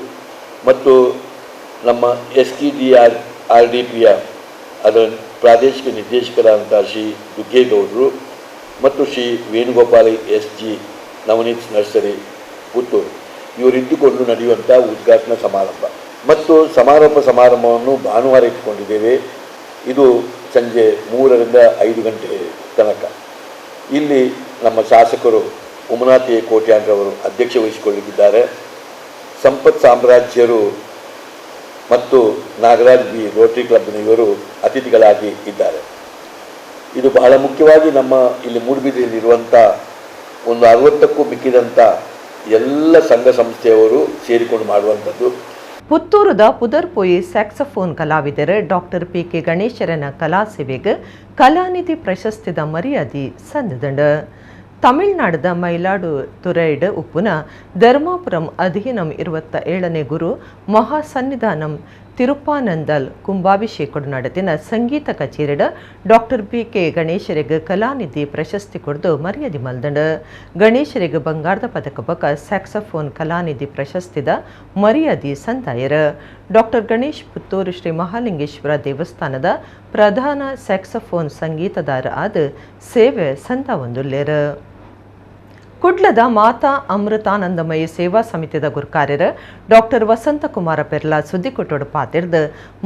ಮತ್ತು ನಮ್ಮ S T D R R D ಪಿಯ ಅದರ ಪ್ರಾದೇಶಿಕ ನಿರ್ದೇಶಕರಾದಂಥ ಶ್ರೀ ದುಗ್ಗೇಗೌಡರು ಮತ್ತು Shri Venugopala S G, Navneet nursery, Puttur, ಇವರಿದ್ದುಕೊಂಡು ನಡೆಯುವಂಥ ಉದ್ಘಾಟನಾ ಸಮಾರಂಭ ಮತ್ತು ಸಮಾರೋಪ ಸಮಾರಂಭವನ್ನು ಭಾನುವಾರ ಇಟ್ಟುಕೊಂಡಿದ್ದೇವೆ. ಇದು ಸಂಜೆ 3ರಿಂದ 5 ಗಂಟೆ. ತನಕ. ಇಲ್ಲಿ ನಮ್ಮ ಶಾಸಕರು ಉಮನಾಥ್ ಎ ಕೋಟ್ಯಾನ್ರವರು ಅಧ್ಯಕ್ಷ ವಹಿಸಿಕೊಳ್ಳಲಿದ್ದಾರೆ. ಸಂಪತ್ ಸಾಮ್ರಾಜ್ಯರು ಮತ್ತು ನಾಗರಾಜ್ ಬಿ ರೋಟರಿ ಕ್ಲಬ್ನ ಇವರು ಅತಿಥಿಗಳಾಗಿ ಇದ್ದಾರೆ. ಇದು ಬಹಳ ಮುಖ್ಯವಾಗಿ ನಮ್ಮ ಇಲ್ಲಿ ಮೂಡುಬಿದಿರೆಯಲ್ಲಿರುವಂಥ ಒಂದು 60ಕ್ಕೂ ಮಿಕ್ಕಿದಂಥ ಎಲ್ಲ ಸಂಘ ಸಂಸ್ಥೆಯವರು ಸೇರಿಕೊಂಡು ಮಾಡುವಂಥದ್ದು. ಪುತ್ತೂರುದ ಪುದರ್ಪೋಯಿ ಸ್ಯಾಕ್ಸಫೋನ್ ಕಲಾವಿದರು doctor P K ಗಣೇಶರನ ಕಲಾ ಸೇವೆಗೆ ಕಲಾನಿಧಿ ಪ್ರಶಸ್ತಿದ ಮರ್ಯಾದೆ ಸಂದದಂಡ. ತಮಿಳುನಾಡದ ಮೈಲಾಡು ತುರೈಡ್ ಉಪ್ಪುನ ಧರ್ಮಾಪುರಂ ಅಧೀನಂ 27ನೇ ಗುರು ಮಹಾಸನ್ನಿಧಾನಂ ತಿರುಪಾನಂದಲ್ ಕುಂಭಾಭಿಷೇಕಡು ನಡೆದಿನ ಸಂಗೀತ ಕಚೇರಿಡ doctor P K ಗಣೇಶರಿಗೆ ಕಲಾನಿಧಿ ಪ್ರಶಸ್ತಿ ಕೊಡ್ದು ಮರ್ಯಾದೆ ಮಲ್ದಂಡ. ಗಣೇಶರಿಗೆ ಬಂಗಾರದ ಪದಕ ಬಕ ಸ್ಯಾಕ್ಸಫೋನ್ ಕಲಾನಿಧಿ ಪ್ರಶಸ್ತಿದ ಮರ್ಯಾದೆ ಸಂದಾಯರ. ಡಾಕ್ಟರ್ ಗಣೇಶ್ ಪುತ್ತೂರು ಶ್ರೀ ಮಹಾಲಿಂಗೇಶ್ವರ ದೇವಸ್ಥಾನದ ಪ್ರಧಾನ ಸ್ಯಾಕ್ಸಫೋನ್ ಸಂಗೀತದಾರ ಆದ ಸೇವೆ ಸಂದಾವೊಂದುಲ್ಲೇರ. ಕುಡ್ಲದ ಮಾತಾ ಅಮೃತಾನಂದಮಯಿ ಸೇವಾ ಸಮಿತಿದ ಗುರ್ಕಾರ್ಯರ ಡಾಕ್ಟರ್ ವಸಂತಕುಮಾರ ಪೆರ್ಲಾ ಸುದ್ದಿಕೊಟ್ಟೋಡು ಪಾತಿರ್ದು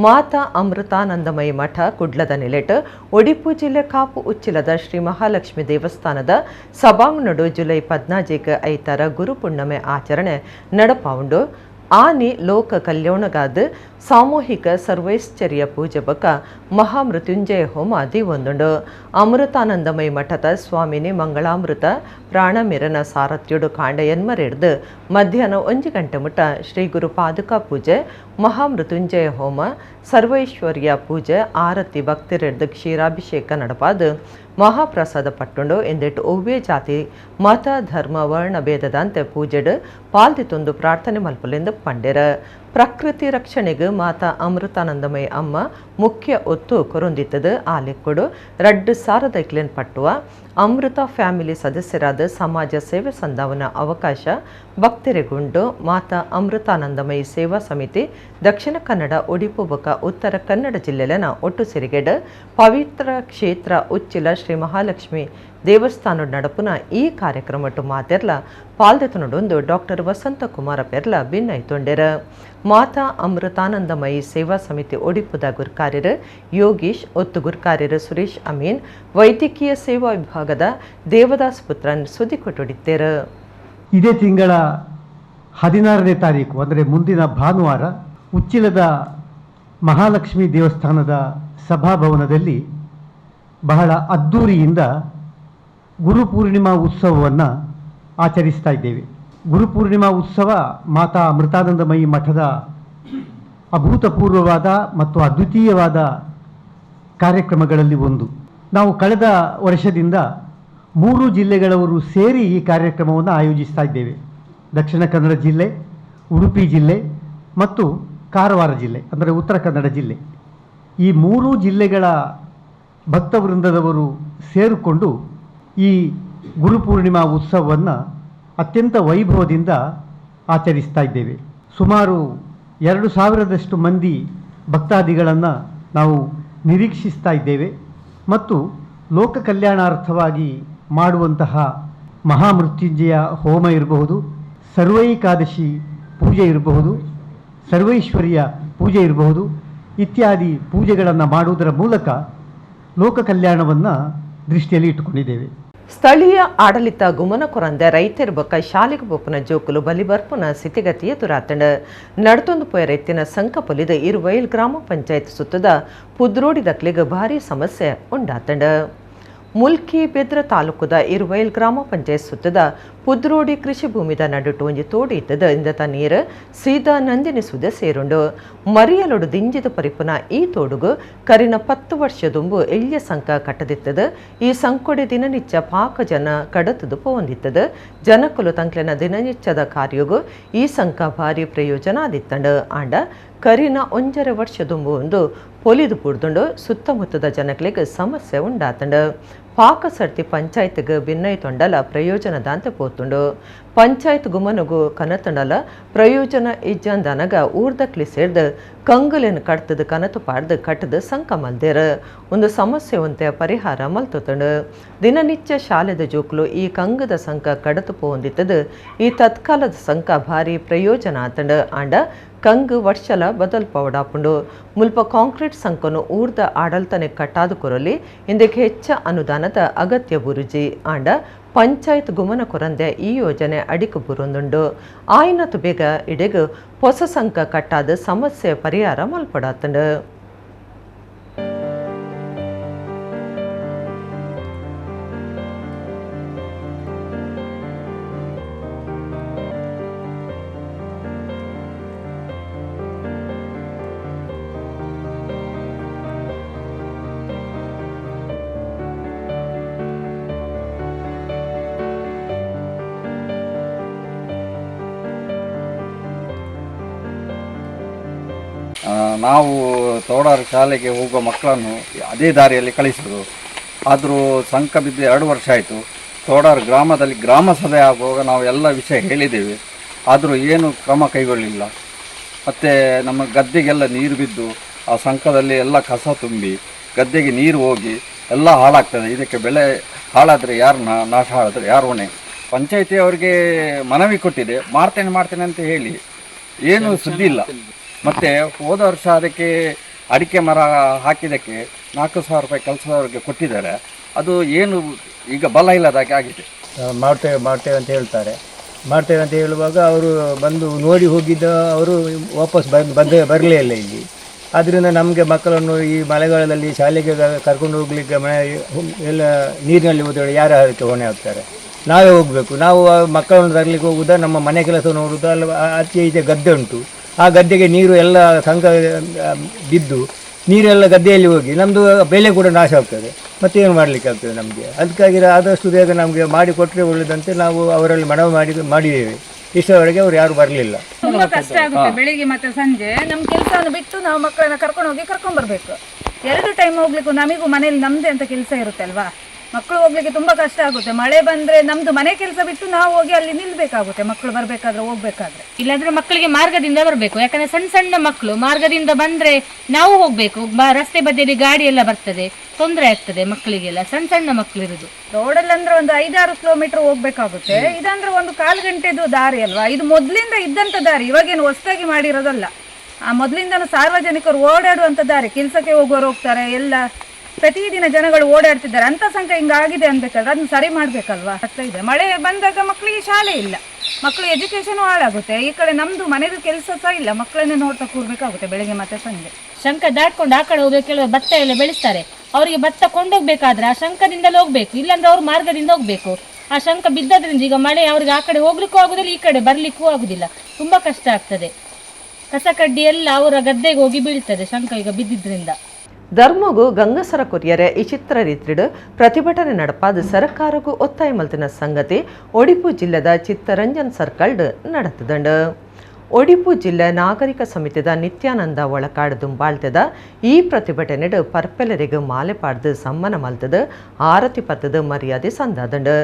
ಮಾತಾ ಅಮೃತಾನಂದಮಯಿ ಮಠ ಕುಡ್ಲದ ನಿಲೆಟ್ ಒಡಿಪು ಜಿಲ್ಲೆ ಕಾಪು ಉಚ್ಚಿಲದ ಶ್ರೀ ಮಹಾಲಕ್ಷ್ಮಿ ದೇವಸ್ಥಾನದ ಸಭಾಂಗಣಡು ಜುಲೈ 14 ಐತಾರ ಗುರುಪುಣ್ಣಮೆ ಆಚರಣೆ ನಡಪಾವುಂಡು. ಆನಿ ಲೋಕ ಕಲ್ಯಾಣಗಾದ ಸಾಮೂಹಿಕ ಸರ್ವೈಶ್ಚರ್ಯ ಪೂಜೆ ಬಕ ಮಹಾಮೃತ್ಯುಂಜಯ ಹೋಮ ದಿವೊಂದುಂಡು. ಅಮೃತಾನಂದಮಯ ಮಠದ ಸ್ವಾಮಿನಿ ಮಂಗಳಾಮೃತ ಪ್ರಾಣಮಿರನ ಸಾರಥ್ಯುಡು ಕಾಂಡ ಎನ್ಮರೆಡ್ದು ಮಧ್ಯಾಹ್ನ 1 ಗಂಟೆ ಮುಟ್ಟ ಶ್ರೀ ಗುರು ಪಾದುಕಾ ಪೂಜೆ, ಮಹಾಮೃತ್ಯುಂಜಯ ಹೋಮ, ಸರ್ವೈಶ್ವರ್ಯ ಪೂಜೆ, ಆರತಿ, ಭಕ್ತರೆಡ್ದು ಕ್ಷೀರಾಭಿಷೇಕ ನಡಪಾದು ಮಹಾಪ್ರಸಾದ ಪಟ್ಟುಂಡು. ಎಂದಿಟ್ಟು ಒವ್ವೇ ಜಾತಿ ಮತ ಧರ್ಮ ವರ್ಣ ಭೇದದಂತೆ ಪೂಜೆಡು ಪಾಲ್ದಿ ತೊಂದು ಪ್ರಾರ್ಥನೆ ಮಲ್ಪಲೆಂದು ಪಂಡೆರ. ಪ್ರಕೃತಿ ರಕ್ಷಣೆಗೆ ಮಾತಾ ಅಮೃತಾನಂದಮಯ ಅಮ್ಮ ಮುಖ್ಯ ಒತ್ತು ಕೊರೊಂದಿತ್ತದು. ಆ ಲೆಕ್ಕಡು 2,000 ಇಕ್ಲೆನ್ ಪಟ್ಟುವ ಅಮೃತ ಫ್ಯಾಮಿಲಿ ಸದಸ್ಯರಾದ ಸಮಾಜ ಸೇವೆ ಸಂದಾವನ ಅವಕಾಶ ಭಕ್ತರಿಗುಂಡು. ಮಾತಾ ಅಮೃತಾನಂದಮಯಿ ಸೇವಾ ಸಮಿತಿ ದಕ್ಷಿಣ ಕನ್ನಡ, ಒಡಿಪು ಬೊಕ ಉತ್ತರ ಕನ್ನಡ ಜಿಲ್ಲೆಲನ ಒಟ್ಟು ಸಿರಿಗೆಡ್ ಪವಿತ್ರ ಕ್ಷೇತ್ರ ಉಚ್ಚಿಲ ಶ್ರೀ ಮಹಾಲಕ್ಷ್ಮಿ ದೇವಸ್ಥಾನ ನಡಪುನ ಈ ಕಾರ್ಯಕ್ರಮಟ್ಟು ಮಾತೆರ್ಲ ಪಾಲ್ದೆತನೊಡೊಂದು ಡಾಕ್ಟರ್ ವಸಂತಕುಮಾರ ಪೆರ್ಲ ಭಿನ್ನೈತೊಂಡೆರ. ಮಾತಾ ಅಮೃತಾನಂದಮಯಿ ಸೇವಾ ಸಮಿತಿ ಒಡಿಪುದ ಗುರ್ಕಾರ್ಯರು ಯೋಗೀಶ್, ಒತ್ತು ಗುರ್ಕಾರ್ಯರು ಸುರೇಶ್ ಅಮೀನ್, ವೈದ್ಯಕೀಯ ಸೇವಾ ವಿಭಾಗದ ದೇವದಾಸ್ ಪುತ್ರನ್ ಸುದ್ದಿ ಕೊಟ್ಟೊಡಿತ್ತೇರು. ಇದೇ ತಿಂಗಳ 16ನೇ ತಾರೀಕು ಅಂದರೆ ಮುಂದಿನ ಭಾನುವಾರ ಉಚ್ಚಿಲದ ಮಹಾಲಕ್ಷ್ಮಿ ದೇವಸ್ಥಾನದ ಸಭಾಭವನದಲ್ಲಿ ಬಹಳ ಅದ್ಧೂರಿಯಿಂದ ಗುರುಪೂರ್ಣಿಮಾ ಉತ್ಸವವನ್ನು ಆಚರಿಸ್ತಾ ಇದ್ದೇವೆ. ಗುರುಪೂರ್ಣಿಮಾ ಉತ್ಸವ ಮಾತಾ ಅಮೃತಾನಂದಮಯಿ ಮಠದ ಅಭೂತಪೂರ್ವವಾದ ಮತ್ತು ಅದ್ವಿತೀಯವಾದ ಕಾರ್ಯಕ್ರಮಗಳಲ್ಲಿ ಒಂದು. ನಾವು ಕಳೆದ ವರ್ಷದಿಂದ 3 ಜಿಲ್ಲೆಗಳವರು ಸೇರಿ ಈ ಕಾರ್ಯಕ್ರಮವನ್ನು ಆಯೋಜಿಸ್ತಾ ಇದ್ದೇವೆ. ದಕ್ಷಿಣ ಕನ್ನಡ ಜಿಲ್ಲೆ, ಉಡುಪಿ ಜಿಲ್ಲೆ ಮತ್ತು ಕಾರವಾರ ಜಿಲ್ಲೆ, ಅಂದರೆ ಉತ್ತರ ಕನ್ನಡ ಜಿಲ್ಲೆ. ಈ 3 ಜಿಲ್ಲೆಗಳ ಭಕ್ತವೃಂದದವರು ಸೇರಿಕೊಂಡು ಈ ಗುರುಪೂರ್ಣಿಮಾ ಉತ್ಸವವನ್ನು ಅತ್ಯಂತ ವೈಭವದಿಂದ ಆಚರಿಸ್ತಾ ಇದ್ದೇವೆ. ಸುಮಾರು 2,000ದಷ್ಟು ಮಂದಿ ಭಕ್ತಾದಿಗಳನ್ನು ನಾವು ನಿರೀಕ್ಷಿಸ್ತಾ ಇದ್ದೇವೆ ಮತ್ತು ಲೋಕ ಕಲ್ಯಾಣಾರ್ಥವಾಗಿ ಮಾಡುವಂತಹ ಮಹಾಮೃತ್ಯುಂಜಯ ಹೋಮ ಇರಬಹುದು, ಸರ್ವೈಕಾದಶಿ ಪೂಜೆ ಇರಬಹುದು, ಸರ್ವೈಶ್ವರ್ಯ ಪೂಜೆ ಇರಬಹುದು ಇತ್ಯಾದಿ ಪೂಜೆಗಳನ್ನು ಮಾಡುವುದರ ಮೂಲಕ ಲೋಕ ಕಲ್ಯಾಣವನ್ನು ದೃಷ್ಟಿಯಲ್ಲಿ ಇಟ್ಟುಕೊಂಡಿದ್ದೇವೆ. ಸ್ಥಳೀಯ ಆಡಳಿತ ಗುಮನ ಕೊರಂದೆ ರೈತರ ಬೊಕ್ಕ ಶಾಲೆಗೆ ಬೊಪ್ಪನ ಜೋಕುಲು ಬಲಿಬರ್ಪುನ ಸ್ಥಿತಿಗತಿ ಎದುರಾತಂಡ. ನಡ್ತೊಂದು ಪೋಯ ರೈತಿನ ಸಂಕ ಪೊಲಿದ ಇರುವೈಲ್ ಗ್ರಾಮ ಪಂಚಾಯತ್ ಸುತ್ತದ ಪುದ್ರೋಡಿ ದಕ್ಲಿಗೆ ಭಾರಿ ಸಮಸ್ಯೆ ಉಂಡಾತಂಡ. ಮುಲ್ಕಿ ಬೆದ್ರ ತಾಲೂಕುದ ಇರುವೈಲ್ ಗ್ರಾಮ ಪಂಚಾಯತ್ ಸುತ್ತದ ಪುದ್ರೋಡಿ ಕೃಷಿ ಭೂಮಿದ ನಡುಟು ಒಂಜಿ ತೋಡಿ ಇತ್ತದ ಇಂದತ ನೀರು ಸೀದಾ ನಂದಿನಿ ಸುದೆ ಸೇರುಂಡು. ಮರಿಯಲೊಡು ದಿಂಜಿದ ಪರಿಪುನ ಈ ತೋಡುಗು ಕರಿನ 10 ವರ್ಷದುಂಬು ಎಳ್ಯ ಸಂಕ ಕಟ್ಟದಿತ್ತದ. ಈ ಸಂಕೊಡೆ ದಿನನಿತ್ಯ ಪಾಕ ಜನ ಕಡತದು ಪೋಂದಿತ್ತದ. ಜನಕುಲು ತಂಕ್ಲೆನ ದಿನನಿತ್ಯದ ಕಾರ್ಯಗು ಈ ಸಂಕ ಭಾರಿ ಪ್ರಯೋಜನ ಆದಿತ್ತಂಡ. ಆಂಡ ಕರಿನ 1.5 ವರ್ಷದುಂಬು ಒಂದು ಪೊಲಿದು ಪುಡ್ದುಂಡು ಸುತ್ತಮುತ್ತದ ಜನಗಳಿಗೆ ಸಮಸ್ಯೆ ಉಂಡಾತಂಡ. ಪಾಕ ಸರ್ತಿ ಪಂಚಾಯತ್ಗೆ ಭಿನ್ನೈ ತೊಂಡಲ ಪ್ರಯೋಜನದಾಂತೆ ಪೋತುಂಡು. ಪಂಚಾಯತ್ ಗುಮನಗು ಕನತಂಡಲ ಪ್ರಯೋಜನ ಇಜ್ಜಂದನಗ ಊರ್ದಕ್ಲಿ ಸೇರ್ದು ಕಂಗುಲೆನ್ ಕಡ್ತದ ಕನತು ಪಾಡ್ದು ಕಟ್ಟದ ಸಂಕ ಮಲ್ದೇರು. ಒಂದು ಸಮಸ್ಯೆ ಒಂತೆ ಪರಿಹಾರ ಮಲ್ತುತಂಡು. ದಿನನಿತ್ಯ ಶಾಲೆದ ಜೋಕ್ಲು ಈ ಕಂಗದ ಸಂಕ ಕಡತು ಪೋಂದಿತ್ತದು ಈ ತತ್ಕಾಲದ ಸಂಕ ಭಾರಿ ಪ್ರಯೋಜನ ಆತಂಡು. ಆಂಡ ಕಂಗು ವರ್ಷಲ ಬದಲ್ ಪವಡಾಪುಂಡು. ಮುಲ್ಪ ಕಾಂಕ್ರೀಟ್ ಸಂಕನು ಊರ್ದ ಆಡಳ್ತನೆ ಕಟ್ಟಾದು ಕೊರಲಿ ಇಂದಕ್ಕೆ ಹೆಚ್ಚ ಅನುದಾನದ ಅಗತ್ಯ ಬುರುಜಿ. ಆಂಡ ಪಂಚಾಯತ್ ಗುಮನ ಕೊರಂದೆ ಈ ಯೋಜನೆ ಅಡಿಕು ಬುರುಂದುಂಡು. ಆಯ್ನತು ಬೇಗ ಇಡೆಗು ಹೊಸ ಸಂಕ ಕಟ್ಟಾದ ಸಮಸ್ಯೆ ಪರಿಹಾರ ಮಲ್ಪಡಾತಂಡು. ನಾವು ತೋಡಾರು ಶಾಲೆಗೆ ಹೋಗುವ ಮಕ್ಕಳನ್ನು ಅದೇ ದಾರಿಯಲ್ಲಿ ಕಳಿಸೋದು. ಆದರೂ ಸಂಕ ಬಿದ್ದು 2 ವರ್ಷ ಆಯಿತು. ತೋಡಾರು ಗ್ರಾಮದಲ್ಲಿ ಗ್ರಾಮ ಸಭೆ ಆಗುವಾಗ ನಾವು ಎಲ್ಲ ವಿಷಯ ಹೇಳಿದ್ದೇವೆ, ಆದರೂ ಏನು ಕ್ರಮ ಕೈಗೊಳ್ಳಲಿಲ್ಲ. ಮತ್ತು ನಮ್ಮ ಗದ್ದೆಗೆಲ್ಲ ನೀರು ಬಿದ್ದು ಆ ಸಂಕದಲ್ಲಿ ಎಲ್ಲ ಕಸ ತುಂಬಿ ಗದ್ದೆಗೆ ನೀರು ಹೋಗಿ ಎಲ್ಲ ಹಾಳಾಗ್ತದೆ. ಇದಕ್ಕೆ ಬೆಳೆ ಹಾಳಾದರೆ ಯಾರು ನಾಶ ಆದರೆ ಯಾರು ಹೊಣೆ? ಪಂಚಾಯಿತಿ ಅವರಿಗೆ ಮನವಿ ಕೊಟ್ಟಿದೆ, ಮಾಡ್ತೇನೆ ಮಾಡ್ತೇನೆ ಅಂತ ಹೇಳಿ ಏನೂ ಸುದ್ದಿ ಇಲ್ಲ. ಮತ್ತು ಹೋದ ವರ್ಷ ಅದಕ್ಕೆ ಅಡಿಕೆ ಮರ ಹಾಕಿದ್ದಕ್ಕೆ 4,000 ರೂಪಾಯಿ ಕೆಲಸದವರಿಗೆ ಕೊಟ್ಟಿದ್ದಾರೆ. ಅದು ಏನು ಈಗ ಬಲ ಇಲ್ಲದಾಗೆ ಆಗಿದೆ. ಮಾಡ್ತೇವೆ ಮಾಡ್ತೇವೆ ಅಂತ ಹೇಳ್ತಾರೆ. ಮಾಡ್ತೇವೆ ಅಂತ ಹೇಳುವಾಗ ಅವರು ಬಂದು ನೋಡಿ ಹೋಗಿದ್ದ ಅವರು ವಾಪಸ್ ಬಂದು ಬರಲೇ ಇಲ್ಲ ಇಲ್ಲಿ. ಆದ್ದರಿಂದ ನಮಗೆ ಮಕ್ಕಳನ್ನು ಈ ಮಳೆಗಾಲದಲ್ಲಿ ಶಾಲೆಗೆ ಕರ್ಕೊಂಡು ಹೋಗಲಿಕ್ಕೆ ಮನೆ ಎಲ್ಲ ನೀರಿನಲ್ಲಿ ಹೋದರೆ ಯಾರು ಅದಕ್ಕೆ ಹೊಣೆ ಆಗ್ತಾರೆ? ನಾವೇ ಹೋಗಬೇಕು. ನಾವು ಮಕ್ಕಳನ್ನು ತರಲಿಕ್ಕೆ ಹೋಗುವುದಾ, ನಮ್ಮ ಮನೆ ಕೆಲಸ ನೋಡುವುದಾ? ಅಲ್ಲ, ಆಚೆ ಈಚೆ ಗದ್ದೆ ಉಂಟು, ಆ ಗದ್ದೆಗೆ ನೀರು ಎಲ್ಲ ಸಂಕ ಬಿದ್ದು ನೀರೆಲ್ಲ ಗದ್ದೆಯಲ್ಲಿ ಹೋಗಿ ನಮ್ಮದು ಬೆಳೆ ಕೂಡ ನಾಶ ಆಗ್ತದೆ. ಮತ್ತೇನು ಮಾಡಲಿಕ್ಕೆ ಆಗ್ತದೆ ನಮಗೆ? ಅದಕ್ಕಾಗಿ ಆದಷ್ಟು ಬೇಗ ನಮಗೆ ಮಾಡಿಕೊಟ್ಟರೆ ಒಳ್ಳೆಯದಂತೆ ನಾವು ಅವರಲ್ಲಿ ಮನವಿ ಮಾಡಿದ್ದೇವೆ. ಇಷ್ಟರವರೆಗೆ ಅವರು ಯಾರು ಬರಲಿಲ್ಲ. ತುಂಬ ಕಷ್ಟ ಆಗುತ್ತೆ ಬೆಳಿಗ್ಗೆ ಮತ್ತು ಸಂಜೆ. ನಮ್ಮ ಕೆಲಸವನ್ನು ಬಿಟ್ಟು ನಾವು ಮಕ್ಕಳನ್ನ ಕರ್ಕೊಂಡು ಹೋಗಿ ಕರ್ಕೊಂಡು ಬರಬೇಕು. 2 ಟೈಮ್ ಹೋಗ್ಲಿಕ್ಕೂ ನಮಿಗೂ ಮನೇಲಿ ನಮ್ಮದೇ ಅಂತ ಕೆಲಸ ಇರುತ್ತೆ ಅಲ್ವಾ? ಮಕ್ಕಳು ಹೋಗ್ಲಿಕ್ಕೆ ತುಂಬ ಕಷ್ಟ ಆಗುತ್ತೆ. ಮಳೆ ಬಂದರೆ ನಮ್ಮದು ಮನೆ ಕೆಲಸ ಬಿಟ್ಟು ನಾವು ಹೋಗಿ ಅಲ್ಲಿ ನಿಲ್ಲಬೇಕಾಗುತ್ತೆ, ಮಕ್ಕಳು ಬರಬೇಕಾದ್ರೆ ಹೋಗ್ಬೇಕಾದ್ರೆ. ಇಲ್ಲಾಂದ್ರೆ ಮಕ್ಕಳಿಗೆ ಮಾರ್ಗದಿಂದ ಬರಬೇಕು, ಯಾಕಂದ್ರೆ ಸಣ್ಣ ಸಣ್ಣ ಮಕ್ಕಳು ಮಾರ್ಗದಿಂದ ಬಂದರೆ ನಾವು ಹೋಗಬೇಕು. ರಸ್ತೆ ಬದಿಯಲ್ಲಿ ಗಾಡಿ ಎಲ್ಲ ಬರ್ತದೆ, ತೊಂದರೆ ಆಗ್ತದೆ ಮಕ್ಕಳಿಗೆಲ್ಲ, ಸಣ್ಣ ಸಣ್ಣ ಮಕ್ಕಳು ಇರುದು. ರೋಡಲ್ಲಿ ಅಂದ್ರೆ ಒಂದು 5-6 ಕಿಲೋಮೀಟರ್ ಹೋಗ್ಬೇಕಾಗುತ್ತೆ. ಇದಂದ್ರೆ ಒಂದು 1/4 ಗಂಟೆದು ದಾರಿ ಅಲ್ವಾ? ಇದು ಮೊದಲಿಂದ ಇದ್ದಂಥ ದಾರಿ, ಇವಾಗೇನು ಹೊಸದಾಗಿ ಮಾಡಿರೋದಲ್ಲ. ಆ ಮೊದಲಿಂದನೂ ಸಾರ್ವಜನಿಕರು ಓಡಾಡುವಂಥ ದಾರಿ, ಕೆಲಸಕ್ಕೆ ಹೋಗೋರು ಹೋಗ್ತಾರೆ, ಎಲ್ಲ ಪ್ರತಿದಿನ ಜನಗಳು ಓಡಾಡ್ತಿದ್ದಾರೆ. ಅಂಥ ಸಂಕ ಹಿಂಗಾಗಿದೆ ಅನ್ಬೇಕಾದ್ರೆ ಅದನ್ನ ಸರಿ ಮಾಡಬೇಕಲ್ವಾ? ಆಗ್ತಾ ಇದೆ. ಮಳೆ ಬಂದಾಗ ಮಕ್ಕಳಿಗೆ ಶಾಲೆ ಇಲ್ಲ, ಮಕ್ಕಳು ಎಜುಕೇಶನ್ ಹಾಳಾಗುತ್ತೆ. ಈ ಕಡೆ ನಮ್ಮದು ಮನೆದು ಕೆಲಸ ಸಹ ಇಲ್ಲ, ಮಕ್ಕಳನ್ನೇ ನೋಡ್ತಾ ಕೂರ್ಬೇಕಾಗುತ್ತೆ ಬೆಳಗ್ಗೆ ಮತ್ತೆ ಸಂಜೆ. ಶಂಕ ದಾಟ್ಕೊಂಡು ಆ ಕಡೆ ಹೋಗ್ಬೇಕು, ಕೆಲವರು ಭತ್ತ ಎಲ್ಲ ಬೆಳೆಸ್ತಾರೆ, ಅವರಿಗೆ ಭತ್ತ ಕೊಂಡೋಗ್ಬೇಕಾದ್ರೆ ಆ ಶಂಕದಿಂದಲೇ ಹೋಗ್ಬೇಕು, ಇಲ್ಲಾಂದ್ರೆ ಅವ್ರು ಮಾರ್ಗದಿಂದ ಹೋಗ್ಬೇಕು. ಆ ಶಂಕ ಬಿದ್ದದ್ರಿಂದ ಈಗ ಮಳೆ ಅವ್ರಿಗೆ ಆ ಕಡೆ ಹೋಗ್ಲಿಕ್ಕೂ ಆಗುದಿಲ್ಲ, ಈ ಕಡೆ ಬರ್ಲಿಕ್ಕೂ ಆಗುದಿಲ್ಲ, ತುಂಬಾ ಕಷ್ಟ ಆಗ್ತದೆ. ಕಸ ಕಡ್ಡಿ ಎಲ್ಲ ಅವರ ಗದ್ದೆಗೆ ಹೋಗಿ ಬೀಳ್ತದೆ ಶಂಕ ಈಗ ಬಿದ್ದಿದ್ರಿಂದ. ಧರ್ಮಗು ಗಂಗಸರ ಕೊರಿಯರೆ ಈ ಚಿತ್ರ ರೀತಿಡು ಪ್ರತಿಭಟನೆ ನಡಪಾದ ಸರ್ಕಾರಗೂ ಒತ್ತಾಯ ಮಲ್ತಿನ ಸಂಗತಿ ಒಡಿಪು ಜಿಲ್ಲೆದ ಚಿತ್ತರಂಜನ್ ಸರ್ಕಲ್ಡ್ ನಡೆತದಂಡು. ಒಡಿಪು ಜಿಲ್ಲೆ ನಾಗರಿಕ ಸಮಿತಿದ ನಿತ್ಯಾನಂದ ಒಳಕಾಡು ದುಂಬಾಳ್ತದ ಈ ಪ್ರತಿಭಟನೆಡು ಪರ್ಪೆಲರಿಗೆ ಮಾಲೆ ಪಾಡ್ದು ಸಮ್ಮನ ಮಲ್ತದ ಆರತಿ ಪತ್ತದ ಮರ್ಯಾದೆ ಸಂದಾದಂಡು.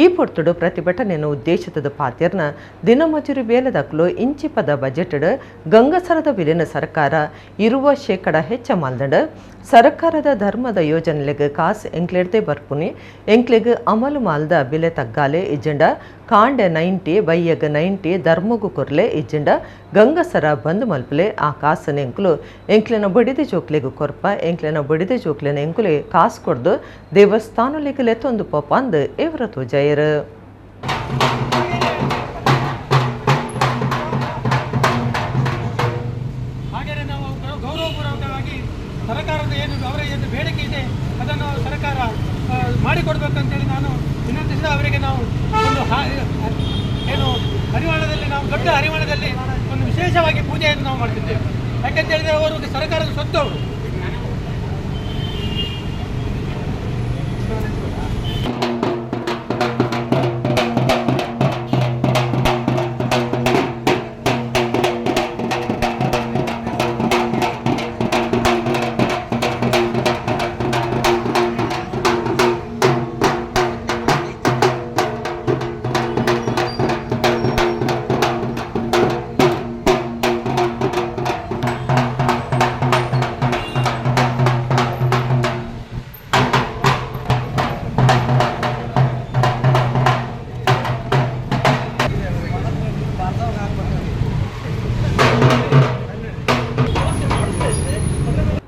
ಈ ಪೊರ್ತುಡು ಪ್ರತಿಭಟನೆಯನ್ನು ಉದ್ದೇಶಿತದ ಪಾತಿರ್ನ ದಿನಮಜೂರಿ ಬೇಲದಕ್ಲು ಇಂಚಿಪದ ಬಜೆಟ್ಡ್ ಗಂಗಸರದ ಬಿಲಿನ ಸರ್ಕಾರ ಇರುವ ಶೇಕಡ ಹೆಚ್ಚ ಮಲ್ದಂಡು. ಸರ್ಕಾರದ ಧರ್ಮದ ಯೋಜನೆಗೆ ಕಾಸು ಎಂಕ್ಲೆಡ್ದೆ ಬರ್ಪುನಿ, ಎಂಕ್ಲೆಗ್ ಅಮಲು ಮಾಲ್ದ ಬಿಲೆ ತಗ್ಗಾಲೆ ಇಜ್ಜಂಡ ಕಾಂಡೆ 90 ಬೈಯಗ 90 ಧರ್ಮಗು ಕೊರ್ಲೆ ಇಜ್ಜಂಡ ಗಂಗಸರ ಬಂದು ಮಲ್ಪಲೆ ಆ ಕಾಸನ ಎಂಕುಲು ಎಂಕ್ಲೆನ ಬಡಿದ ಜೋಕ್ಲೆಗು ಕೊರ್ಪ, ಎಂಕ್ಲೆನ ಬಡಿದ ಜೋಕ್ಲೆನ ಎಂಕುಲೆ ಕಾಸು ಕೊಡ್ದು ದೇವಸ್ಥಾನಲೆಗ್ ಲೆತ್ತೊಂದು ಪೋಪ ಅಂದು ಇವರ ತೋಜಾಯರು. ಹಾಗೆಯೇ ನಾವು ಗೌರವಪೂರ್ವಕವಾಗಿ ಸರ್ಕಾರದ ಏನು ಅವರ ಏನು ಬೇಡಿಕೆ ಇದೆ ಅದನ್ನು ಸರ್ಕಾರ ಮಾಡಿಕೊಡ್ಬೇಕಂತೇಳಿ ನಾನು ವಿನಂತಿಸಿದ ಅವರಿಗೆ ನಾವು ಒಂದು ಏನು ಹರಿವಾಣದಲ್ಲಿ ನಾವು ದೊಡ್ಡ ಹರಿವಾಣದಲ್ಲಿ ಒಂದು ವಿಶೇಷವಾಗಿ ಪೂಜೆಯನ್ನು ನಾವು ಮಾಡ್ತಿದ್ದೇವೆ. ಯಾಕೆಂತ ಹೇಳಿದರೆ ಅವರು ಸರ್ಕಾರದ ಸ್ವತ್ತು ಅವರು.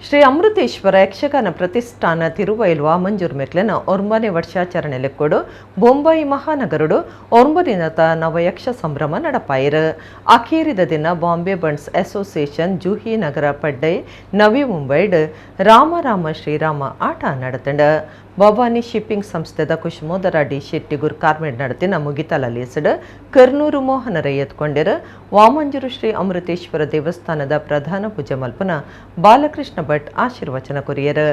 Shri Amruteshwara Yakshagana ಪ್ರತಿಷ್ಠಾನ ತಿರುವೈಲ್ ವಾಮಂಜೂರ್ ಮೆಕ್ಲೆನ 9ನೇ ವರ್ಷಾಚರಣೆ ಲೆಕ್ಕೊಡು ಬೊಂಬಾಯಿ ಮಹಾನಗರುಡು 9 ದಿನದ ನವಯಕ್ಷ ಸಂಭ್ರಮ ನಡಪಾಯಿರು. ಅಖೀರಿದ ದಿನ ಬಾಂಬೆ ಬಂಟ್ಸ್ ಅಸೋಸಿಯೇಷನ್ ಜೂಹಿ ನಗರ ಪಡ್ಡೈ ನವಿ ಮುಂಬೈಡ್ ರಾಮ ರಾಮ ಶ್ರೀರಾಮ ಆಟ ನಡತಂಡ. ಭವಾನಿ ಶಿಪ್ಪಿಂಗ್ ಸಂಸ್ಥೆದ ಕುಶಮೋದರ ಡಿ ಶೆಟ್ಟಿ ಗುರ್ಕಾರ್ಮೆಡ್ ನಡತಿನ ಮುಗಿತಲಲೇಸಡ್ ಕರ್ನೂರು ಮೋಹನರ ಎತ್ಕೊಂಡಿರು. ವಾಮಂಜೂರು ಶ್ರೀ ಅಮೃತೇಶ್ವರ ದೇವಸ್ಥಾನದ ಪ್ರಧಾನ ಪೂಜೆ ಮಲ್ಪನ ಬಾಲಕೃಷ್ಣ ಭಟ್ ಆಶೀರ್ವಚನ ಕೊರಿಯರು.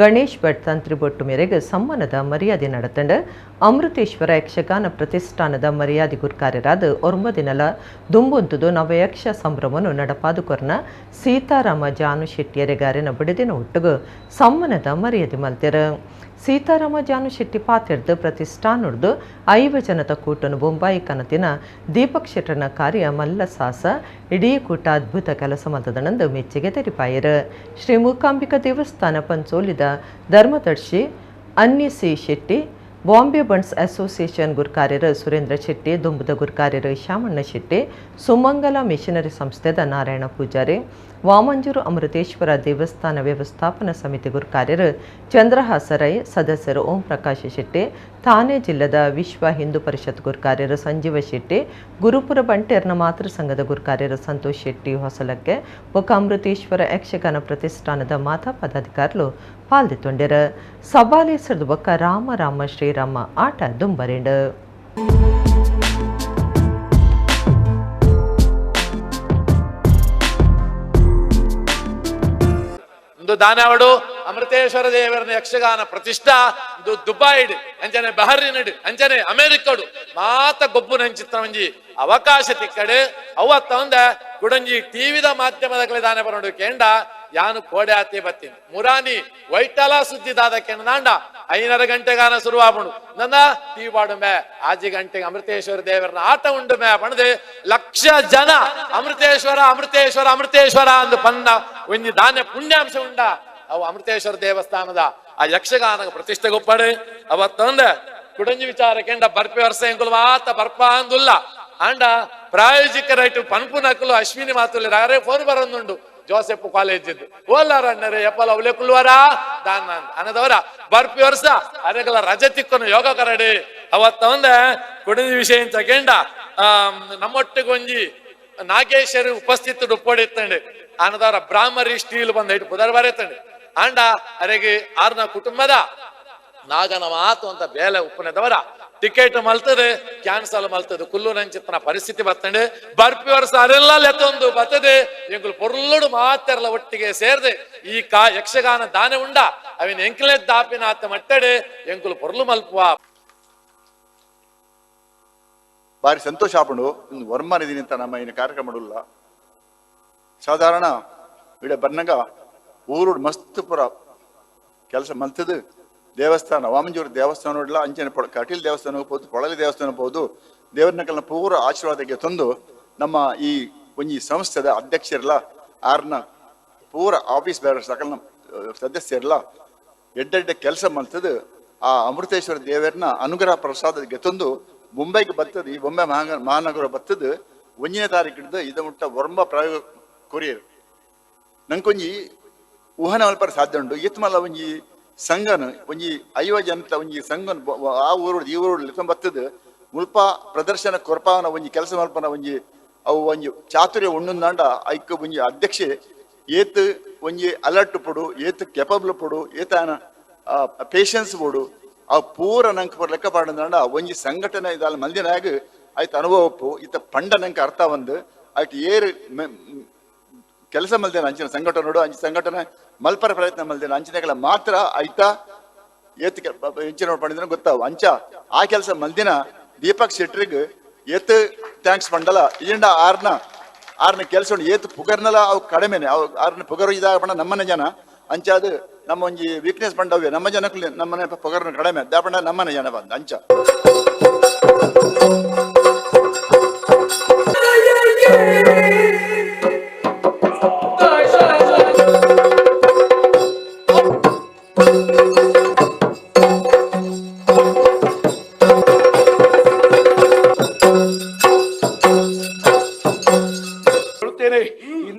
ಗಣೇಶ್ ಭಟ್ ತಂತ್ರಿ ಬೊಟ್ಟು ಮೇರೆಗೆ ಸಮ್ಮಾನದ ಮರ್ಯಾದೆ ನಡತಂಡ. ಅಮೃತೇಶ್ವರ ಯಕ್ಷಗಾನ ಪ್ರತಿಷ್ಠಾನದ ಮರ್ಯಾದೆ ಗುರ್ಕಾರ್ಯರಾದ 9 ದಿನಲ ದುಂಬುಂತುದು ನವಯಕ್ಷ ಸಂಭ್ರಮನು ನಡಪಾದು ಕೊರ್ನ ಸೀತಾರಾಮ ಜಾನು ಶೆಟ್ಟಿಯರೆಗಾರಿನ ಬಿಡದಿನ ಒಟ್ಟುಗು ಸಮ್ಮಾನದ ಮರ್ಯಾದೆ ಮಲ್ತೆರು. ಸೀತಾರಾಮ ಜಾನು ಶೆಟ್ಟಿ ಪಾತೆರ್ದು ಪ್ರತಿಷ್ಠಾನೊಡ್ದು 5 ಜನತ ಕೂಟನು ಬೊಂಬಾಯಿ ಕನತಿನ ದೀಪಕ್ ಶೆಟ್ಟರ್ನ ಕಾರ್ಯ ಮಲ್ಲ ಸಾಸ ಇಡೀ ಕೂಟ ಅದ್ಭುತ ಕೆಲಸ ಮಲ್ತದನಂದು ಮೆಚ್ಚುಗೆ ತೆರಿಪಾಯರು. ಶ್ರೀ ಮೂಕಾಂಬಿಕಾ ದೇವಸ್ಥಾನ ಪಂಚೋಲಿದ ಧರ್ಮದರ್ಶಿ Anni C Shetty, Bombay Bunts association ಗುರ್ಕಾರ್ಯರು Surendra Shetty, ದುಂಬುದ ಗುರ್ಕಾರ್ಯರು ಶ್ಯಾಮಣ್ಣ ಶೆಟ್ಟಿ, ಸುಮಂಗಲ ಮಿಷನರಿ ಸಂಸ್ಥೆದ ನಾರಾಯಣ ಪೂಜಾರಿ, ವಾಮಂಜೂರು ಅಮೃತೇಶ್ವರ ದೇವಸ್ಥಾನ ವ್ಯವಸ್ಥಾಪನಾ ಸಮಿತಿ ಗುರ್ಕಾರ್ಯರು ಚಂದ್ರಹಾಸ ರೈ, ಸದಸ್ಯರು ಓಂ ಪ್ರಕಾಶ್ ಶೆಟ್ಟಿ, ಥಾನೆ ಜಿಲ್ಲೆದ ವಿಶ್ವ ಹಿಂದೂ ಪರಿಷತ್ ಗುರ್ಕಾರ್ಯರು ಸಂಜೀವ ಶೆಟ್ಟಿ, ಗುರುಪುರ ಬಂಟೇರ್ನ ಮಾತೃ ಸಂಘದ ಗುರ್ಕಾರ್ಯರು ಸಂತೋಷ್ ಶೆಟ್ಟಿ ಹೊಸಲಕ್ಕೆ ಬೊಕ್ಕ ಅಮೃತೇಶ್ವರ ಯಕ್ಷಗಾನ ಪ್ರತಿಷ್ಠಾನದ ಮಾತಾ ಪದಾಧಿಕಾರಿಗಳು ಪಾಲ್ದಿತ್ತೊಂಡೆರು. ಸಬಾಲೇಸರ್ದು ಬೊಕ್ಕ ರಾಮ ರಾಮ ಶ್ರೀರಾಮ ಆಟ ದುಂಬರಿಂಡು. ದಾನವಡು ಅಮೃತೇಶ್ವರ ದೇವರನ ಯಕ್ಷಗಾನ ಪ್ರತಿಷ್ಠಾ ದುಬಾಯಿಡ್ ಅಂಚನೆ ಬಹರಿನಡ್ ಅಂಚನೆ ಅಮೆರಿಕಡು ಮಾತ ಗೊಬ್ಬು ನಂಚಿತ್ರವಂಜಿ ಅವಕಾಶ ತಿಕ್ಕಡು ಅವತ್ತ ಒಂದ ಕುಡಂಜಿ ಟಿವಿದ ಮಾಧ್ಯಮದ ದಾನ ಬರೋಡು ಕೇಂಡ ಯಾನು ಕೋಡೆ ಆತಿ ಬತ್ತೀನಿ ಮುರಾನಿ ವೈಟಲ ಸುದ್ದಿ ದಾದ ಕೆಂಡ 5:30 ಗಂಟೆಗಾನ ಶುರುವಾಪುಂಡು ನನ್ನ ಟಿವಿ ಪಾಡು ಮೇ 5 ಗಂಟೆಗೆ ಅಮೃತೇಶ್ವರ ದೇವರನ ಆಟ ಉಂಡು ಮೇ ಪಣದು ಲಕ್ಷ ಜನ ಅಮೃತೇಶ್ವರ ಅಮೃತೇಶ್ವರ ಅಮೃತೇಶ್ವರ ಅಂದು ಪನ್ನ ಒಂಜಿ ದಾನ್ಯ ಪುಣ್ಯಾಂಶ ಉಂಡ ಅವು ಅಮೃತೇಶ್ವರ ದೇವಸ್ಥಾನದ ಆ ಯಕ್ಷಗಾನ ಪ್ರತಿಷ್ಠೆ ಗೊಪ್ಪಡು. ಅವತ್ತೊಂದ ಕುಡಂಜಿ ವಿಚಾರ ಕೆಂಡ ಬರ್ಪಿ ವರ್ಷ ಎಂಕುಲು ಮಾತ ಬರ್ಪ ಅಂದುಲ್ಲ ಅಂಡ ಪ್ರಾಯೋಜಕರೈಟು ಪನ್ಪು ನಕಲು ಅಶ್ವಿನಿ ಮಾತುಲ್ಲ ಯಾರೇ ಫೋನ್ ಬರೋದುಂಡು ಜೋಸೆಫ್ ಕಾಲೇಜ್ ಇದ್ದು ಓಲಾರ ಅಣ್ಣರೇ ಎಪ್ಪಲ ಅವಲೆ ಕುಲ್ವಾರ ದಾನ ಅನ್ನದವರ ಬರ್ಪಿ ವರ್ಷ ಅರೆಗಲ ರಜೆ ತಿಕ್ಕನು ಯೋಗ ಕರಡಿ. ಅವತ್ತ ಒಂದ ಕುಡಂಜಿ ವಿಷಯ ಕೆಂಡ ನಮ್ಮೊಟ್ಟಿಗೆ ಒಂಜಿ ನಾಗೇಶ್ವರಿ ಉಪಸ್ಥಿತರು ಉಪ್ಪಡಿತ್ತಂಡು ಅನ್ನದವರ ಬ್ರಾಹ್ಮರಿ ಸ್ಟೀಲ್ ಬಂದ ಇಟ್ಟು ಪುದರ್ ಬರೆತಂಡು ಅಂಡ ಅರೆಗೆ ಆರ್ನ ಕುಟುಂಬದ ನಾಗನ ಮಾತು ಅಂತ ಬೇಲೆ ಉಪ್ಪನದವರ ಟಿಕೆಟ್ ಮಲ್ತದೆ ಕ್ಯಾನ್ಸಲ್ ಮಲ್ತದೆ ಕುಲ್ಲು ನಂಚಿತನ ಪರಿಸ್ಥಿತಿ ಬತ್ತಂಡೆ ಬರ್ಪಿ ವರ್ಷ ಅರೆಲ್ಲ ಲೆತ್ತೊಂದು ಬರ್ತದೆ ಎಂಕುಲು ಪೊರ್ಲುಡು ಮಾತೆರಲ ಒಟ್ಟಿಗೆ ಸೇರ್ದೆ ಈ ಕಾ ಯಕ್ಷಗಾನ ದಾನೆ ಉಂಡ ಅವಿನ ಎಂಕಲೆ ದಾಪಿನ ಆತ ಮಟ್ಟಡೆ ಎಂಕುಲು ಪೊರ್ಲು ಮಲ್ಪುವ. ಭಾರಿ ಸಂತೋಷ ಆಪುಂಡು ಒಂದು ವರ್ಮನ ಇದೀನಿ ಅಂತ ನಮ್ಮ ಇನ್ನು ಕಾರ್ಯಕ್ರಮ ಉಲ್ಲ. ಸಾಧಾರಣ ಇಡ ಬರ್ನಗ ಊರು ಮಸ್ತ್ ಪುರ ಕೆಲಸ ಮಲ್ತದು ದೇವಸ್ಥಾನ ವಾಮಂಜೂರು ದೇವಸ್ಥಾನ ನೋಡಲ ಅಂಚನೆ ಕಟೀಲ್ ದೇವಸ್ಥಾನ ಹೋಗ್ಬೋದು, ಪೊಳಲಿ ದೇವಸ್ಥಾನ ಹೋಗ್ಬೋದು. ದೇವರನಕಲ್ನ ಪೂರ ಆಶೀರ್ವಾದಕ್ಕೆ ತಂದು ನಮ್ಮ ಈ ಒಂಜಿ ಸಂಸ್ಥೆದ ಅಧ್ಯಕ್ಷರಲ್ಲ ಆರ್ನ ಪೂರ ಆಫೀಸ್ ಬೇರೆ ಸಕಲ ಸದಸ್ಯರಲ್ಲ ಎಡ್ಡೆಡ್ಡೆ ಕೆಲಸ ಮಲ್ತದು ಆ ಅಮೃತೇಶ್ವರ ದೇವರನ್ನ ಅನುಗ್ರಹ ಪ್ರಸಾದಕ್ಕೆ ತಂದು ಮುಂಬೈಗೆ ಬರ್ತದೆ. ಈ ಬೊಂಬೆ ಮಹಾನಗರ ಬರ್ತದೆ 1ನೇ ತಾರೀಕು ಹಿಡಿದು ಇದು ಮುಟ್ಟ ವರ್ಮ ಪ್ರಯೋಗ ಕೊರಿಯರ್ ನಂಕೊಂಜಿ ಊಹನ ಮಲ್ಪರ ಸಾಧ್ಯ ಉಂಟು. ಇತ್ಮಲ್ಲ ಒಂಜಿ ಸಂಘನ ಒಂಜಿ 50 ಜನತ ಒಂಜಿ ಸಂಘನ ಆ ಊರು ಈ ಊರು ಬರ್ತದೆ ಮುಲ್ಪ ಪ್ರದರ್ಶನ ಕೊರಪಾವನ ಒಂಜಿ ಕೆಲಸ ಮಲ್ಪನ ಒಂಜಿ ಅವು ಒಂಜಿ ಚಾತುರ್ಯ ಉಣ್ಣುಂದಾಂಡ ಐಕ್ ಒಂಜಿ ಅಧ್ಯಕ್ಷೆ ಏತ್ ಒಂಜಿ ಅಲರ್ಟ್ ಪೊಡು ಏತ್ ಕೆಪಬಲ್ ಪೊಡು ಏತಾನ ಪೇಷನ್ಸ್ ಪೊಡು ಆ ಪೂರ ನಂಗೆ ಪೂರ ಲೆಕ್ಕ ಪಾಡಂದಾಂಡ ಒಂಜಿ ಸಂಘಟನೆ ಇದಾಲ ಮಲ್ದಿನಾಗ ಆಯ್ತು ಅನುಭವಪ್ಪು ಇತ್ತ ಪಂಡ ನಂಗೆ ಅರ್ಥ ಬಂದು ಆಯ್ತು ಏರು ಕೆಲಸ ಮಲ್ದೇನ ಅಂಚಿನ ಸಂಘಟನೆ ನೋಡು ಅಂಚಿ ಸಂಘಟನೆ ಮಲ್ಪರ ಪ್ರಯತ್ನ ಮಲ್ದೇನ ಅಂಚಿನಗಳ ಮಾತ್ರ ಆಯ್ತಾ ಏತ್ ಎಂಚಿನ ಪಂಡಿದ್ರೆ ಗೊತ್ತಾವು ಅಂಚ ಆ ಕೆಲಸ ಮಲ್ದಿನ ದೀಪಕ್ ಶೆಟ್ರಿಗೆ ಏತ್ thanks ಪಂಡಲ ಇಂಡ ಆರ್ನ ಆರ್ನ ಕೆಲಸ ಏತ್ ಪುಗರ್ನಲ ಅವು ಕಡಿಮೆನೆ ಅವು ಆರ್ನ ಪುಗರು ಇದಾಗ ಪಂಡ ನಮ್ಮನೆ ಜನ ಅಂಚಾದು ನಮ್ಮ ಒಂಜಿ ವೀಕ್ನೆಸ್ ಪಂಡವೆ ನಮ್ಮ ಜನಕ್ಕೆ ನಮ್ಮನೆ ಪುಗರ್ನ ಕಡಿಮೆ ದಾಪಂಡ ನಮ್ಮನೆ ಜನ ಬಂದ ಅಂಚ.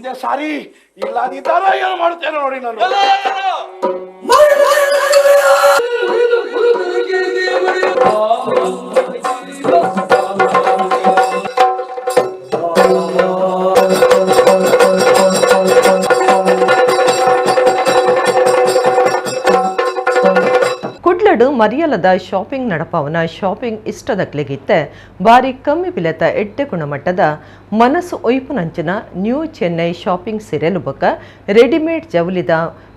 ಒಂದೇ ಸಾರಿ ಇಲ್ಲಾದಿದ್ದಾರ ಏನು ಮಾಡುತ್ತೇನೆ ನೋಡಿ ನಾನು. ಕುಡ್ಲಡು ಮರಿಯಲದ ಶಾಪಿಂಗ್ ನಡಪವನ ಶಾಪಿಂಗ್ ಇಷ್ಟದಕ್ಲೆಗಿತ್ತೆ ಬಾರಿ ಕಮ್ಮಿ ಬಿಲೆತ ಎಡ್ಡೆ ಗುಣಮಟ್ಟದ ಮನಸ್ಸು ಒಯ್ಪುನಂಚಿನ ನ್ಯೂ ಚೆನ್ನೈ ಶಾಪಿಂಗ್ ಸಿರೆಲು ಬೊಕ ರೆಡಿಮೇಡ್ ಜವಳಿದ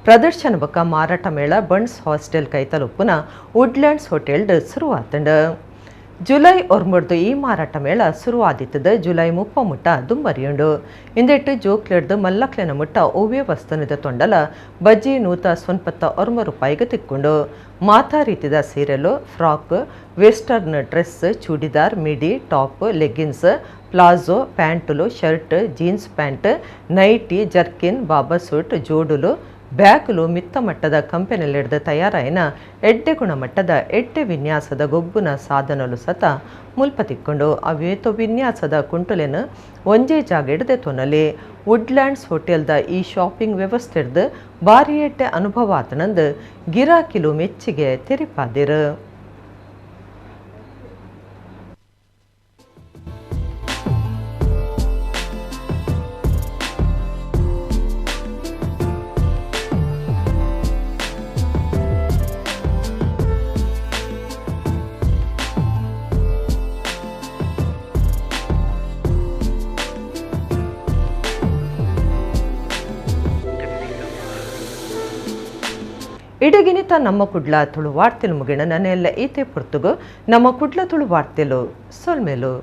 ಪ್ರದರ್ಶನ ಬೊಕ ಮಾರಾಟ ಮೇಳ ಬಂಡ್ಸ್ ಹಾಸ್ಟೆಲ್ ಕೈತಲುಪ್ಪುನ ವುಡ್ಲ್ಯಾಂಡ್ಸ್ ಹೋಟೆಲ್ ಶುರುವಾತಂಡ. ಜುಲೈ 9 ಈ ಮಾರಾಟ ಮೇಳ ಶುರುವಾದಿತ್ತದ ಜುಲೈ 30 ಮುಟ್ಟ ದುಂಬರಿಯುಂಡು. ಇಂದೆಟ್ಟು ಜೋಕ್ಲೆಡ್ದು ಮಲ್ಲಕ್ಲೆನ ಮುಟ್ಟ ಓವ್ಯ ವಸ್ತುನಿದ ತೊಂಡಲ ಬಜ್ಜಿ 199 ರೂಪಾಯಿಗೆ ತಿಕ್ಕೊಂಡು. ಮಾತಾ ರೀತಿದ ಸೀರೆಲು, frock, western dress, churidar, midi, top, leggings, palazzo ಪ್ಯಾಂಟುಲು, shirt, jeans pant, nightie, jerkin, Baba suit, ಜೋಡುಲು, ಬ್ಯಾಗುಲು ಮಿತ್ತ ಮಟ್ಟದ ಕಂಪೆನಿಲಿಡ್ದು ತಯಾರಾಯಿನ ಎಡ್ಡೆ ಗುಣಮಟ್ಟದ ಎಡ್ಡೆ ವಿನ್ಯಾಸದ ಗೊಬ್ಬುನ ಸಾಧನಲು ಸತ ಮುಲ್ಪ ತಿಕ್ಕೊಂಡು. ಅವೇತೋ ವಿನ್ಯಾಸದ ಕುಂಟುಲೆನು ಒಂಜೇ ಜಾಗ ಹಿಡ್ದೆ ತೊನಲಿ. ವುಡ್ಲ್ಯಾಂಡ್ಸ್ ಹೋಟೆಲ್ದ ಈ ಶಾಪಿಂಗ್ ವ್ಯವಸ್ಥೆಡ್ದು ಭಾರಿ ಎಡ್ಡೆ ಅನುಭವ ಆತನಂದು ಗಿರಾಕಿಲು ಮೆಚ್ಚಿಗೆ ತೆರಿಪಾದಿರು. ಇಡಗಿನಿತ ನಮ್ಮ ಕುಡ್ಲ ತುಳು ವಾರ್ತೆಲು ಮುಗಿಣ ನನ್ನೆಲ್ಲ ಈತೆ ಪುರ್ತುಗು ನಮ್ಮ ಕುಡ್ಲ ತುಳು ವಾರ್ತೆಲು ಸೊಲ್ಮೇಲು.